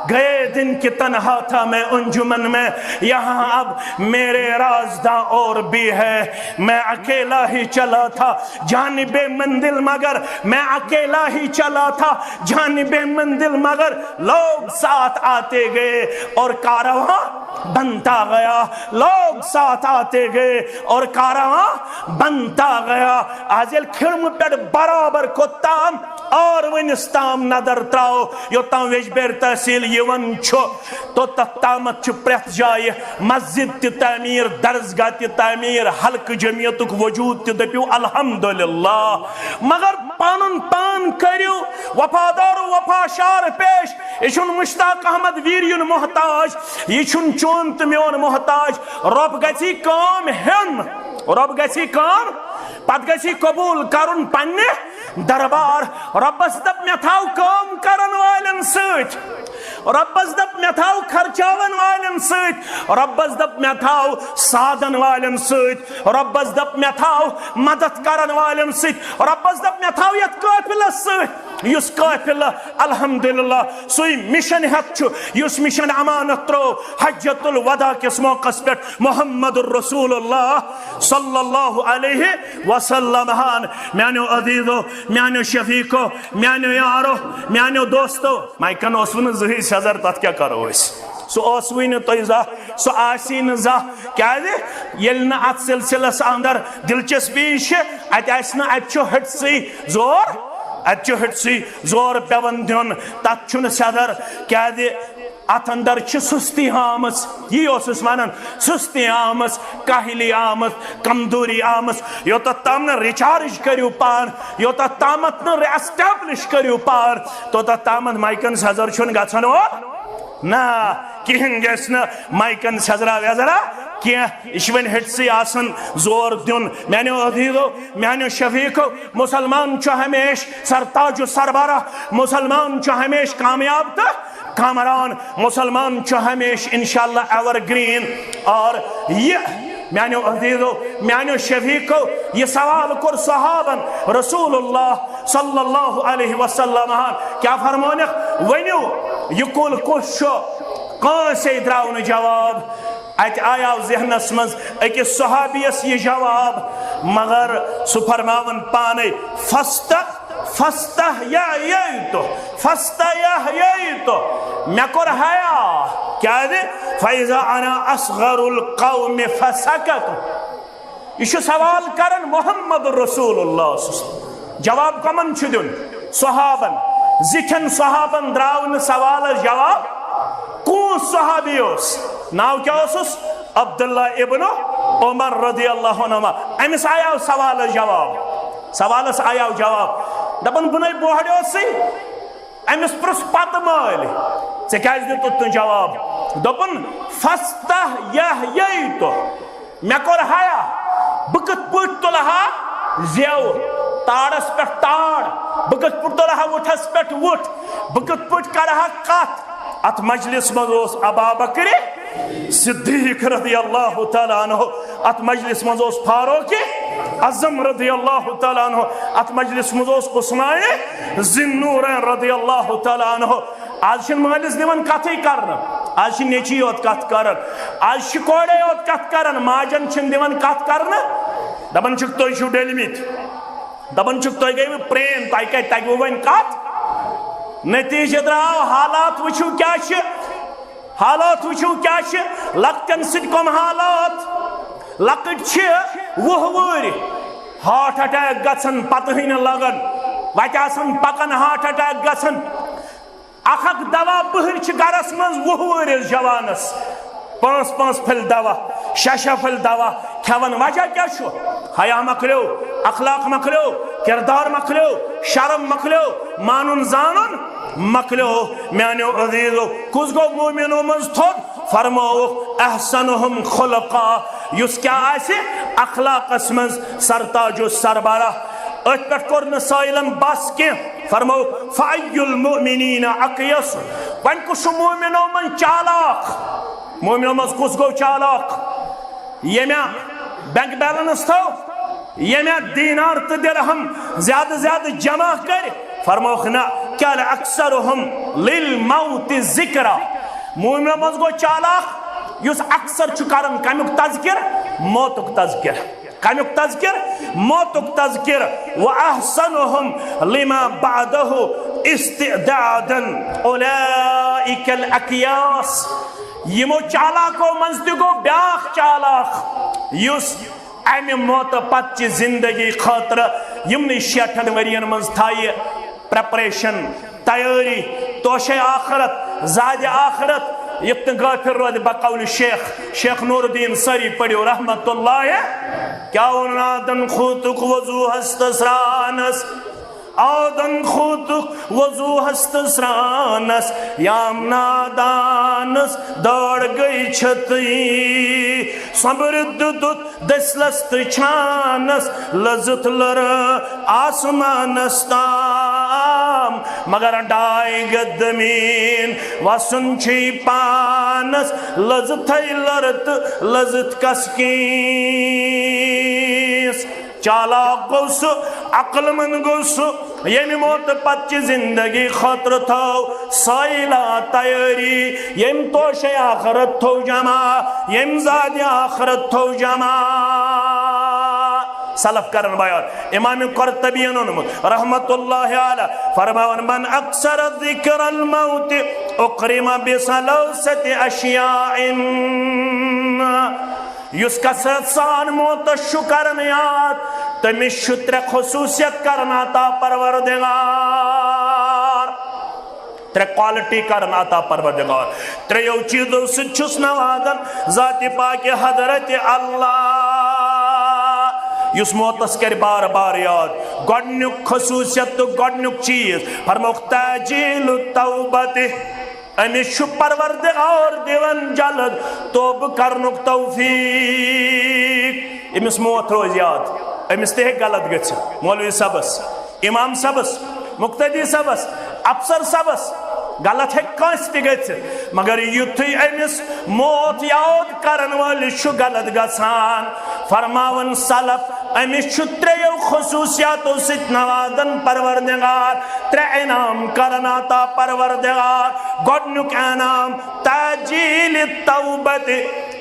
گئے دن کہ تنہا تھا میں انجمن میں، یہاں اب میرے رازداں اور بھی ہے۔ میں اکیلا ہی چلا تھا جانب منزل، مگر میں اکیلا ہی چلا تھا جانب منزل، مگر لوگ ساتھ آتے گئے اور کارواں بنتا گیا۔ لوگ ساتھ آتے گئے اور کارواں بنتا گیا۔ آز ییٚلہِ کھِرمہٕ پٮ۪ٹھ برابر کوٚت تام، اور وٕنِس تام نظر تراو، یوٚتام ویجبیر تحصیل یِوان چھُ، توٚتتھ تامتھ چھُ پرٛٮ۪تھ جایہِ مسجد تہِ تعمیٖر، درسگاہ تہِ تعمیٖر، حلقہٕ جمعیتُک وجود تہِ۔ دٔپِو الحمدللہ۔ مگر پنُن پان کٔرِو وفادار و وفا شار پیش۔ یہِ چھُنہٕ مشتاق احمد ویریُن محتاج، یہِ چھُنہٕ چون تہٕ میون محتاج۔ رۄب گژھِ کٲم ہیوٚن، رۄب گژھِ کٲم، پتہٕ گژھِ قبول کرُن پننہِ دربار۔ رۄبس دپ، مےٚ تھاو کٲم کرن والٮ۪ن سۭتۍ۔ رۄبس دپ، مےٚ تھاو خرچاون والٮ۪ن سۭتۍ۔ رۄبس دپ، مےٚ تھاو سادن والٮ۪ن سۭتۍ۔ رۄبس دپ، مےٚ تھاو مدد کرن والٮ۪ن سۭتۍ۔ رۄبس دپ، مےٚ تھاو یتھ قٲفلس سۭتۍ، یُس قٲفلہٕ الحمدللہ سُے مشن ہیتھ چھُ، یُس مشن امانت ترٛوو حجۃ الوداع کِس موقعس پٮ۪ٹھ محمد رسول اللہ صلی اللہ علیہ وسلم ہن۔ میانیو عزیزو، میانیو شفیقو، میانیو یارو، میانیو دوستو، مایکن اوس نہٕ زٕہٕے سیزر، تتھ کیٛاہ کرو أسۍ؟ سُہ اوسوٕے نہٕ تۄہہِ زانٛہہ، سُہ آسی نہٕ زانٛہہ۔ کیازِ؟ ییٚلہِ نہٕ اتھ سلسلس اندر دلچسپی چھِ، اتہِ آسہِ نہٕ، اتہِ چھُ ہٹسٕے زور، اتہِ چھُ ہٹسٕے زور پٮ۪وان دیُن، تتھ چھُنہٕ سیزر۔ کیازِ؟ اتھ اندر چھِ سستی آمٕژ، یی اوسُس ونان، سستی آمٕژ، کاہلی آمٕژ، کمزوری آمٕژ۔ یوٚتتھ تام نہٕ ریچارج کٔرِو پان، یوٚتتھ تامتھ نہٕ ریسٹیبلش کٔرِو پان، توٚتتھ تامتھ مایکن سیزر چھُنہٕ گژھان۔ او نہ، کِہیٖنۍ گژھِ نہٕ مایکن سیزرا ویزرا کینٛہہ۔ یہِ چھُ وۄنۍ ہٹسٕے آسان زور دیُن۔ میانیو عزیزو، میانیو شفیقو، مسلمان چھُ ہمیشہ سرتاج و سربراہ، مسلمان چھُ ہمیشہ کامیاب تہٕ کامران، مسلمان چھُ ہمیشہ انشاءاللہ ایور گرین۔ اور یہ میانیو عزیزو، میانیو شفیقو، یہِ سوال کوٚر صحابن رسول اللہ صلی اللہ علیہ وسلم ہن۔ کیا فرمونکھ؟ ؤنِو، یہِ کُل کُس چھُ؟ کٲنٛسے درٛاو نہٕ جواب۔ اتہِ آیاو ذہنس منٛز أکِس صحابیس یہِ جواب، مگر سُہ فرماوان پانے، فستہ فاستحییت، فاستحییت، مےٚ کوٚر حیا۔ کیازِ؟ فاذا انا اصغر القوم فسکت۔ یہِ چھُ سوال کران محمد رسول اللہ صلی اللہ علیہ وسلم۔ جواب کمن چھُ دیُن؟ صحابن۔ زِٹھٮ۪ن صحابن درٛاو نہٕ سوالس جواب۔ کُس صحابی اوس؟ ناو کیٛاہ اوسُس؟ عبداللہ ابن عمر رضی اللہ عنہما۔ أمِس آیاو سوالس جواب۔ سوالس آیاو جواب۔ دپان، بہٕ نے بوہڑیوسٕے۔ أمِس پرُژھ پتہٕ مٲلۍ، "ژےٚ کیٛازِ دیُتُتھ نہٕ جواب؟" دوٚپُن، فستحییت، مےٚ کوٚر حیا۔ بہٕ کِتھ پٲٹھۍ تُلہٕ ہا زیو تاڑس پٮ۪ٹھ تاڑ؟ بہٕ کِتھ پٲٹھۍ تُلہٕ ہا وُٹھس پٮ۪ٹھ وُٹھ؟ بہٕ کِتھ پٲٹھۍ کرٕ ہا کتھ؟ اتھ مجلس منٛز اوس ابا بکر صدیق رضی اللہ تعالیٰ عنہ، اتھ مجلس منٛز اوس فاروق اعظم رضی اللہ تعالیٰ عنہ، اتھ مجلس منٛز اوس عثمان ذی النورین رضی اللہ تعالیٰ عنہ۔ آز چھِنہٕ مٲلِس دِوان کتھٕے کرنہٕ، آز چھِ نیٚچی یوت کتھ کران، آز چھِ کورے یوت کتھ کران، ماجن چھِنہٕ دِوان کتھ کرنہٕ۔ دپان چھِکھ، "تُہۍ چھِو ڈٔلمٕتۍ"، دپان چھِکھ، "تۄہہِ گٔیوٕ پرٛین، تۄہہِ کتہِ تگوٕ وۄنۍ کتھ؟" نتیجہ درٛاو، حالات وٕچھِو کیٛاہ چھِ، حالات وٕچھِو کیٛاہ چھِ، لۄکٹٮ۪ن سۭتۍ کم حالات۔ لۄکٕٹۍ چھِ وُہ وُہٕرۍ، ہارٹ اٹیک گژھان، پتہٕ ہٕنۍ لگان، وتہِ آسان پکان، ہارٹ اٹیک گژھان۔ اکھ اکھ دوا بٕہٕرۍ چھِ گرس منٛز وُہ وُہٕرِس جوانس، پانٛژھ پانٛژھ پھٔلۍ دوا، شےٚ شےٚ پھٔلۍ دوا کھٮ۪وان۔ وجہ کیٛاہ چھُ؟ حیا مۄکلیو، اخلاق مۄکلیو، کردار مۄکلیو، شرم مۄکلیو، مانُن زانُن مۄکلیو۔ میانیو عزیزو، کُس گوٚو مومنو منٛز تھوٚد؟ فرمووُکھ، احسنہم خلقا، یُس کیٛاہ آسہِ اخلاقس منٛز سرتاج و سربراہ۔ أتھۍ پٮ۪ٹھ کوٚر نہٕ سٲیلن بس کینٛہہ، فرمووُکھ، فأی المؤمنین اقیس، وۄنۍ کُس چھُ مومنو منٛز چالاک؟ مومنو منٛز کُس گوٚو چالاک؟ ییٚمہِ بینک بیلنس تھٲو، ییٚمہِ دینار تہٕ درہم زیادٕ زیادٕ جمع کٔرۍ، فرمووُکھ، نہ، کیٛاہ اکثرہم للموت ذکرا۔ مومنو منٛز گوٚو چالاک یُس اکثر چھُ کران کمیُک تذکر؟ موتُک تذکر۔ کمیُک تذکر؟ موتُک تذکر۔ واحسنہم لما بعدہ استعدادا اولئک الاقیاس۔ یِمو چالاکو منٛز تہِ گوٚو بیٛاکھ چالاک، یُس امہِ موتہٕ پتہٕ چہِ زندگی خٲطرٕ یِمنٕے شیٹھن ؤرین منٛز تھایہِ پریپریشن، تیٲری، توشے آخرت، زادِ آخرت، یُتھ نہٕ غٲفل روزِ۔ بقول شیخ، شیخ نور الدین سٲری پٔرِو رحمت اللہ۔ کیٛاہ ووٚن آدن خوتُک وضوٗہس تہٕ سرٛانس؟ آدن خوتُک وضوٗہس تہٕ سرٛانس، یام نادانس دٲڑ گٔے چھتٕے۔ سۄمبرٕ دیُتُتھ دٔسلس تہٕ چھانس، لٔزٕتھ لٔر آسمانس تام۔ مگر ڈاے گدمیٖن وسُن چھُے پانس، لٔزٕتھے لٔر تہٕ لٔزٕتھ کس کِس۔ چالاک گوٚو سُہ، عقل مند گوٚو سُہ، ییٚمہِ موتہٕ پتہٕ چہِ زندگی خٲطرٕ تھٲو سٲیلا تیٲری، ییٚمہِ توشے آخرت تھوو جمع، ییٚمہِ زادِ آخرت تھوو جمع۔ سلف کرن بیان، امام قرطبین ووٚنمُت رحمت اللہ علیہ، فرماوان، من اکثر ذکر الموت اکرم بثلاثة اشیاء۔ یُس کثرت سان موتس چھُ کران یاد، تٔمِس چھُ ترٛےٚ خصوٗصیت کران عطا پروردگار، ترٛےٚ کوالٹی کران عطا پروردگار۔ ترٛیٚیو چیٖزو سۭتۍ چھُس نوازان ذاتِ پاکِ حضرت اللہ، یُس موتس کرِ بار بار یاد۔ گۄڈٕنیُک خصوٗصیت تہٕ گۄڈٕنیُک چیٖز فرمووُکھ، تعجیل التوبہ۔ أمِس چھُ پروردگار دِوان جلد توبہٕ کرنُک توفیٖق۔ أمِس موت روزِ یاد، أمِس تہِ ہیٚکہِ غلط گٔژھِتھ۔ مولوی صٲبس، امام صٲبس، مقتدی صٲبس، افسر صٲبس، غلط ہیٚکہِ کٲنٛسہِ تہِ گٔژھِتھ، مگر یُتھُے أمِس موت یاد کرن وٲلِس چھُ غلط گژھان، فرماوان سلف، أمِس چھُ ترٛیٚیو خصوٗصیاتو سۭتۍ نوازان پروردگار، ترٛےٚ انعام کران عطا پروردگار۔ گۄڈٕنیُک انعام تعجیل توبت،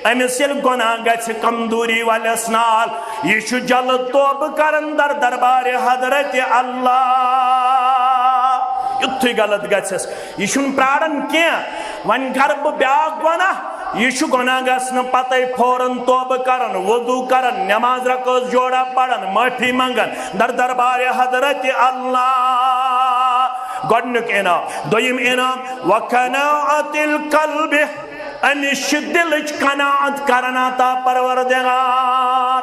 أمِس ییٚلہِ گۄناہ گژھِ کمزوری والٮ۪س نال، یہِ چھُ جلد توبہٕ کران در دربارِ حضرت اللہ۔ یُتھُے غلط گژھٮ۪س، یہِ چھُنہٕ پراران کینٛہہ، وۄنۍ کرٕ بہٕ بیاکھ گۄناہ۔ یہِ چھُ گۄناہ گژھنہٕ پتے فوراً توبہٕ کران، وضو کران، نماز رکٲژ جوڑا پران، معٲفی منگان، در دربارِ حضرت اللہ۔ گۄڈٕنیُک انعام۔ دوٚیِم انعام، وقناعت القلب، أمِس چھِ دِلٕچ قناعت کران عطا پروردگار۔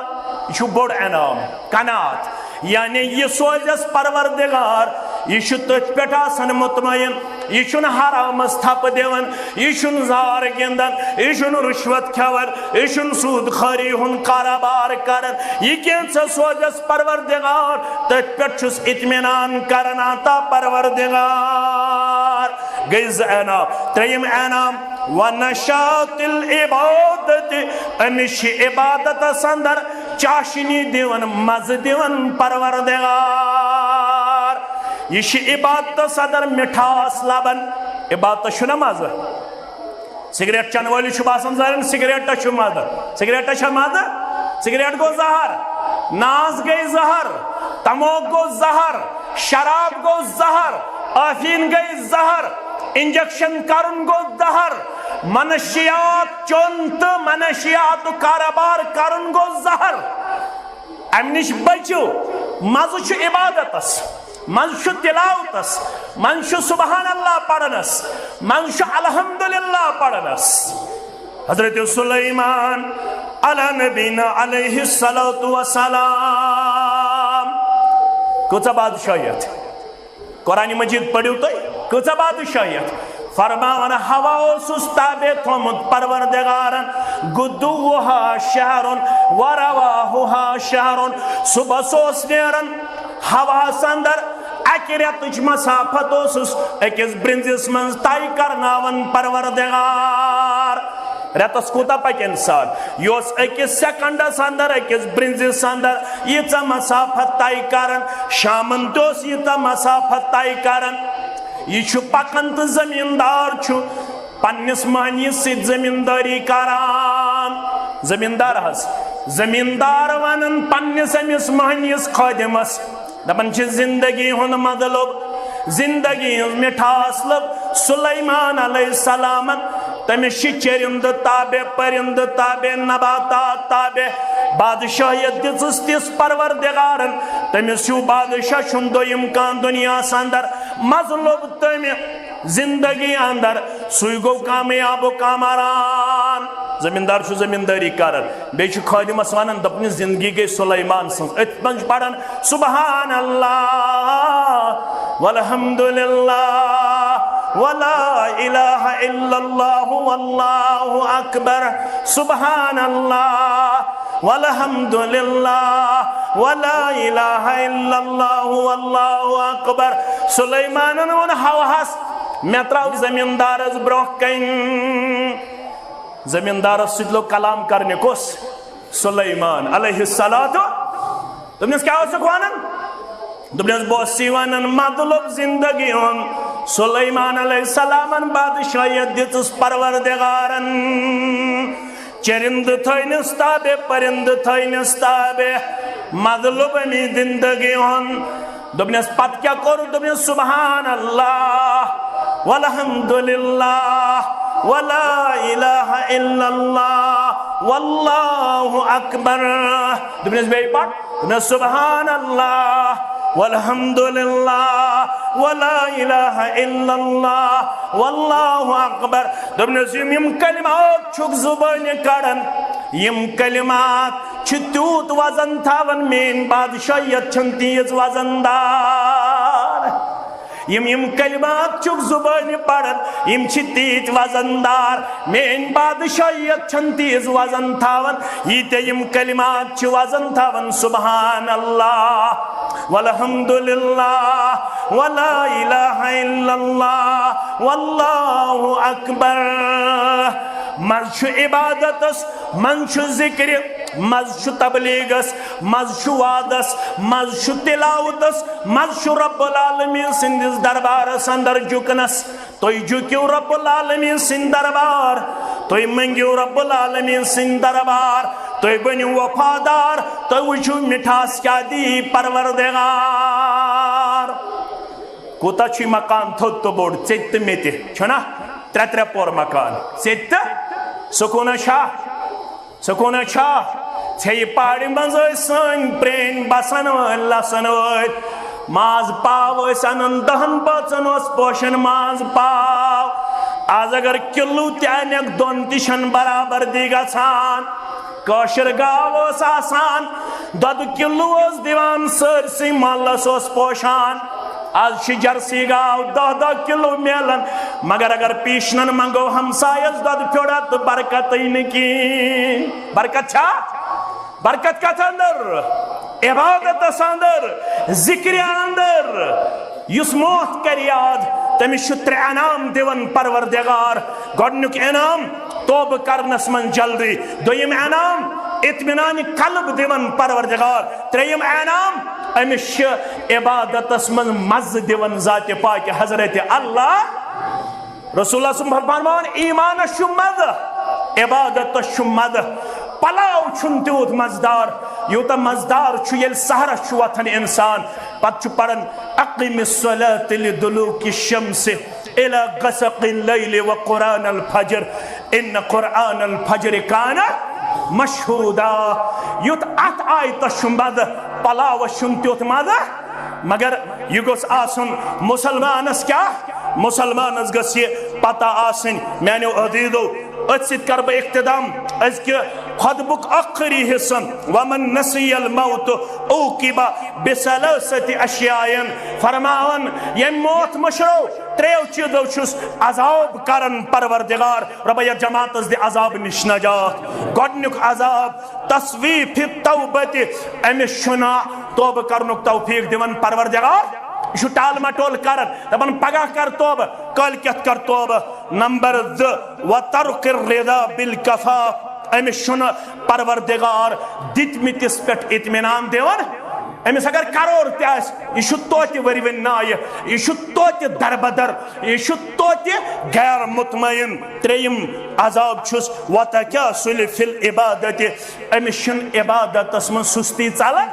یہِ چھُ بوٚڑ انعام، قناعت۔ یعنی یہِ سوزٮ۪س پروردگار، یہِ چھُ تٔتھۍ پٮ۪ٹھ آسان مطمئن، یہِ چھُنہٕ حرامس تھپہٕ دِوان، یہِ چھُنہٕ زار گِنٛدان، یہِ چھُنہٕ رُشوت کھٮ۪وان، یہِ چھُنہٕ سوٗد خٲری ہُنٛد کارٕبار کران۔ یہِ کینٛژھا سوزٮ۪س پروردگار، تٔتھۍ پٮ۪ٹھ چھُس اطمینان کران عطا پروردگار۔ گٔے زٕ انعام۔ ترٛیٚیِم انعام، ونشاط العبادت، أمِس چھِ عبادتس اندر چاشنی دِوان، مزٕ دِوان پروردگار۔ یہِ چھِ عبادتس اندر مِٹھاس لبان۔ عبادتس چھُنہ مزٕ؟ سگریٹ چٮ۪نہٕ وٲلِس چھُ باسان زَن سگریٹس چھُ مزٕ۔ سگریٹس چھا مزٕ؟ سگریٹ گوٚو زہر، ناز گٔے زہر، تموک گوٚو زہر، شراب گوٚو زہر، ٲفیٖن گٔے زہر، انجیکشن کرُن گوٚو زہر، منشیات چوٚن تہٕ منشیاتُک کارٕبار کرُن گوٚو زہر۔ امہِ نِش بٔچِو۔ مزٕ چھُ عبادتس، مزٕ چھُ تلاوتس، مزٕ چھُ سبحان اللہ پرنس، مزٕ چھُ الحمدللہ پرنس۔ حضرت سلیمان علی نبینا علیہ الصلوۃ والسلام، کۭژاہ بادشاہیت۔ قرآن مجید پٔرِو تُہۍ، کۭژاہ بادشاہیت۔ فرماوان، ہوا اوسُس تابع تھومُت پروردگارن، غدوہا شہرن ورواہا شہرن۔ صبحس اوس نیران ہوہس اندر، اکہِ رٮ۪تٕچ مسافت اوسُس أکِس برنزِس منٛز طے کرناوان پروردگار۔ رٮ۪تس کوٗتاہ پکہِ انسان؟ یہِ اوس أکِس سیکنڈس اندر، أکِس برنزِس اندر ییٖژاہ مسافت طے کران، شامن تہِ اوس ییٖژاہ مسافت طے کران۔ یہِ چھُ پکان تہٕ زمیٖندار چھُ پننِس مٔہنِوِس سۭتۍ زمیٖندٲری کران۔ زمیٖندار حظ، زمیٖندار ونان پننِس أمِس مٔہنِوِس خٲدِمس، دپان چھِ زندگی ہُنٛد مطلب، زندگی ہٕنٛز مِٹھاس لٔب سلیمان علیہ السلامن۔ تٔمِس چھِ چرندٕ تابع، پرندٕ تابع، نباتات تابع۔ بادشاہیت دِژٕس تِژھ پروردگارن، تٔمِس ہیوٗ بادشاہ چھُنہٕ دوٚیِم کانٛہہ دُنیاہس اندر۔ مزٕ لوٚب تٔمۍ زندگی اندر، سُے گوٚو کامیاب و کامران۔ زمیٖندار چھُ زمیٖندٲری کران، بیٚیہِ چھُ خٲدِمس ونان، دپان، زندگی گٔے سلیمان سٕنٛز۔ أتھۍ منٛز چھُ پران، سبحان اللہ والحمد للہ ولا الہ الا اللہ واللہ اکبر، سبحان اللہ والحمد للہ ولا الہ الا اللہ واللہ اکبر۔ سلیمانن ووٚن ہوہس، مےٚ ترٛاو زمیٖندارس برونٛہہ کنہِ۔ زمیٖندارس سۭتۍ لوٚگ کلام کرنہِ کُس؟ سلیمان علیہ الصلوۃ۔ دوٚپنس، کیٛاہ اوسُکھ ونان؟ دوٚپنس، بہٕ اوسُس یہِ ونان، مطلب زندگی ہُنٛد۔ سلیمان علیہ السلامن بادشاہیت دِژٕس پروردگارن۔ چرندٕ تھٲینس تابع، پرندٕ تھٲینس تابع، مطلب امی زندگی ہُنٛد۔ دوٚپنس، پتہٕ کیٛاہ کوٚر؟ دوٚپنس، سبحان اللہ والحمد للہ ولا الہ الا اللہ واللہ اکبر۔ دوٚپنس، بیٚیہِ پتہٕ؟ دوٚپنس، سبحان اللہ والحمد للہ ولا الہ الا اللہ واللہ اکبر۔ دوٚپنس، یِم، یِم کلمات چھُکھ زُبٲنہِ کڑان، یِم کلمات چھِ تیوٗت وزن تھاوان، میٲنۍ بادشاہیت چھَنہٕ تیٖژ وزن دار۔ یِم، یِم کلمات چھُکھ زُبٲنہِ پران، یِم چھِ تیٖتۍ وزن دار، میٲنۍ بادشاہیت چھَنہٕ تیٖژ وزن تھاوان، ییٖتیٛاہ یِم کلمات چھِ وزن تھاوان۔ سبحان اللہ۔ والحمد للہ ولا الہ الا اللہ واللہ اکبر۔ مزٕ چھُ عبادتس، مزٕ چھُ ذکرِ، مزٕ چھُ تبلیغس، مزٕ چھُ وعدس، مزٕ چھُ تلاوتس، مزٕ چھُ رب العالمین سٕنٛدِس دربارس اندر جُکنس۔ تُہۍ جُکِو رب العالمین سٕنٛدِ دربار، تُہۍ مٔنٛگِو رب العالمین سٕنٛدِ دربار، تُہۍ بٔنِو وفادار، تُہۍ وٕچھِو مِٹھاس کیٛاہ دی پروردگار۔ کوٗتاہ چھُ یہِ مکان تھوٚد تہٕ بوٚڑ، ژےٚ تہِ تہٕ مےٚ تہِ، چھُنہ؟ ترٛےٚ ترٛےٚ پور مکان، ژےٚ تہِ تہٕ سکوٗنہ چھا؟ سکوٗنہ چھا؟ ژھیٚیہِ پہاڑِ منٛز ٲسۍ سٲنۍ پرٛٲنۍ بسن وٲلۍ، لسن وٲلۍ۔ ماز پاو ٲسۍ انان، دہن بٲژن اوس پوشان ماز پاو۔ آز اگر کِلوٗ تہِ انکھ، دۄن تہِ چھنہٕ برابردی گژھان۔ کٲشِر گاو ٲس آسان، دۄدٕ کِلوٗ اوس دِوان سٲرسٕے محلس اوس پوشان۔ آز چھِ جرسی گاو دَہ دَہ کِلوٗ میلان، مگر اگر پیٖشنن منٛگو ہمسایس دۄدٕ پھیوٚڑا تہٕ برکتٕے نہٕ کِہیٖنۍ۔ برکت چھا؟ برکت کتھ اندر؟ عبادتس اندر، ذکرِ اندر۔ یُس موت کرِ یاد، تٔمِس چھُ ترٛےٚ انعام دِوان پروردگار۔ گۄڈٕنیُک انعام، توبہٕ کرنس منٛز جلدی۔ دوٚیِم انعام، اطمینان قلب دِوان پروردگار۔ ترٛیٚیِم انعام، أمِس چھِ عبادتس منٛز مزٕ دِوان ذاتِ پاکِ حضرت اللہ۔ رسول اللہ صلی اللہ علیہ وسلم فرماوان، ایمانس چھُ مزٕ، عبادتس چھُ مزٕ۔ پلاو چھُنہٕ تیوٗت مزٕدار، یوٗتاہ مزٕدار چھُ ییٚلہِ سحرس چھُ وۄتھان انسان، پتہٕ چھُ پران، اقم الصلاۃ لدلوک الشمس الی غسق اللیل وقرآن الفجر ان قرآن الفجر کان مشہودا۔ یُتھ اتھ آیتس چھُ مزٕ، پلاوس چھُنہٕ تیُتھ مزٕ۔ مگر یہِ گوٚژھ آسُن مسلمانس کیٛاہ؟ مسلمانس گٔژھ یہِ پتہ آسٕنۍ، میانیو عزیزو، أتھۍ سۭتۍ کرٕ بہٕ اختتام أزکہِ خطبُک ٲخری حصن، ومن نسی الموت عوقب بثلاثة اشیاء۔ فرماوان، ییٚمۍ موت مٔشرو، ترٛیٚیو چیٖزو چھُس عذاب کران پروردگار۔ رۄبہ، یتھ جماعتس دِ عذاب نِش نجات۔ گۄڈٕنیُک عذاب، تصویف التوبہ، أمِس چھُنہٕ توبہٕ کرنُک توفیق دِوان پروردگار۔ یہِ چھُ ٹال مٹول کران، دپان، پگاہ کر توبہٕ، کٲلۍ کٮ۪تھ کر توبہٕ۔ نمبر زٕ، وترک الرضا بالکفاف، أمِس چھُنہٕ پروردگار دِتمٕتِس پٮ۪ٹھ اطمینان دِوان۔ أمِس اگر کرور تہِ آسہِ، یہِ چھُ توتہِ ؤرۍ ؤنۍ نایہِ، یہِ چھُ توتہِ دربدر، یہِ چھُ توتہِ غیر مطمئن۔ ترٛیٚیِم عذاب چھُس وتکاسل فی العبادت، أمِس چھُنہٕ عبادتس منٛز سُستی ژلان۔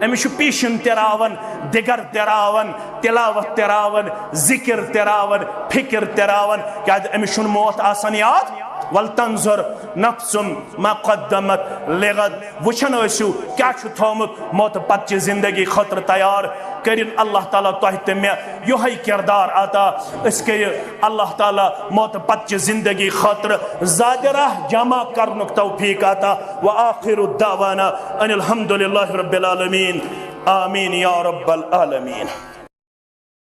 أمِس چھُ پیٖشن تہِ راوان، دِگر تہِ راوان، تلاوت تہِ راوان، ذکر تہِ راوان، فکر تہِ راوان، کیازِ أمِس چھُنہٕ موت آسان یاد۔ ولتنظر نفس ما قدمت لغد، وٕچھان ٲسِو کیٛاہ چھُ تھوٚومُت موتہٕ پتہٕ چہِ زندگی خٲطرٕ تیار۔ کٔرِن اللہ تعالیٰ تۄہہِ تہٕ مےٚ یِہوٚے کردار عطا۔ أسۍ کٔرِو اللہ تعالیٰ موتہٕ پتہٕ چہِ زندگی خٲطرٕ زیادٕ راہ جمع کرنُک توفیق عطا۔ وآخر دعوانا ان الحمد للہ رب العالمین۔ آمین یا رب العالمین۔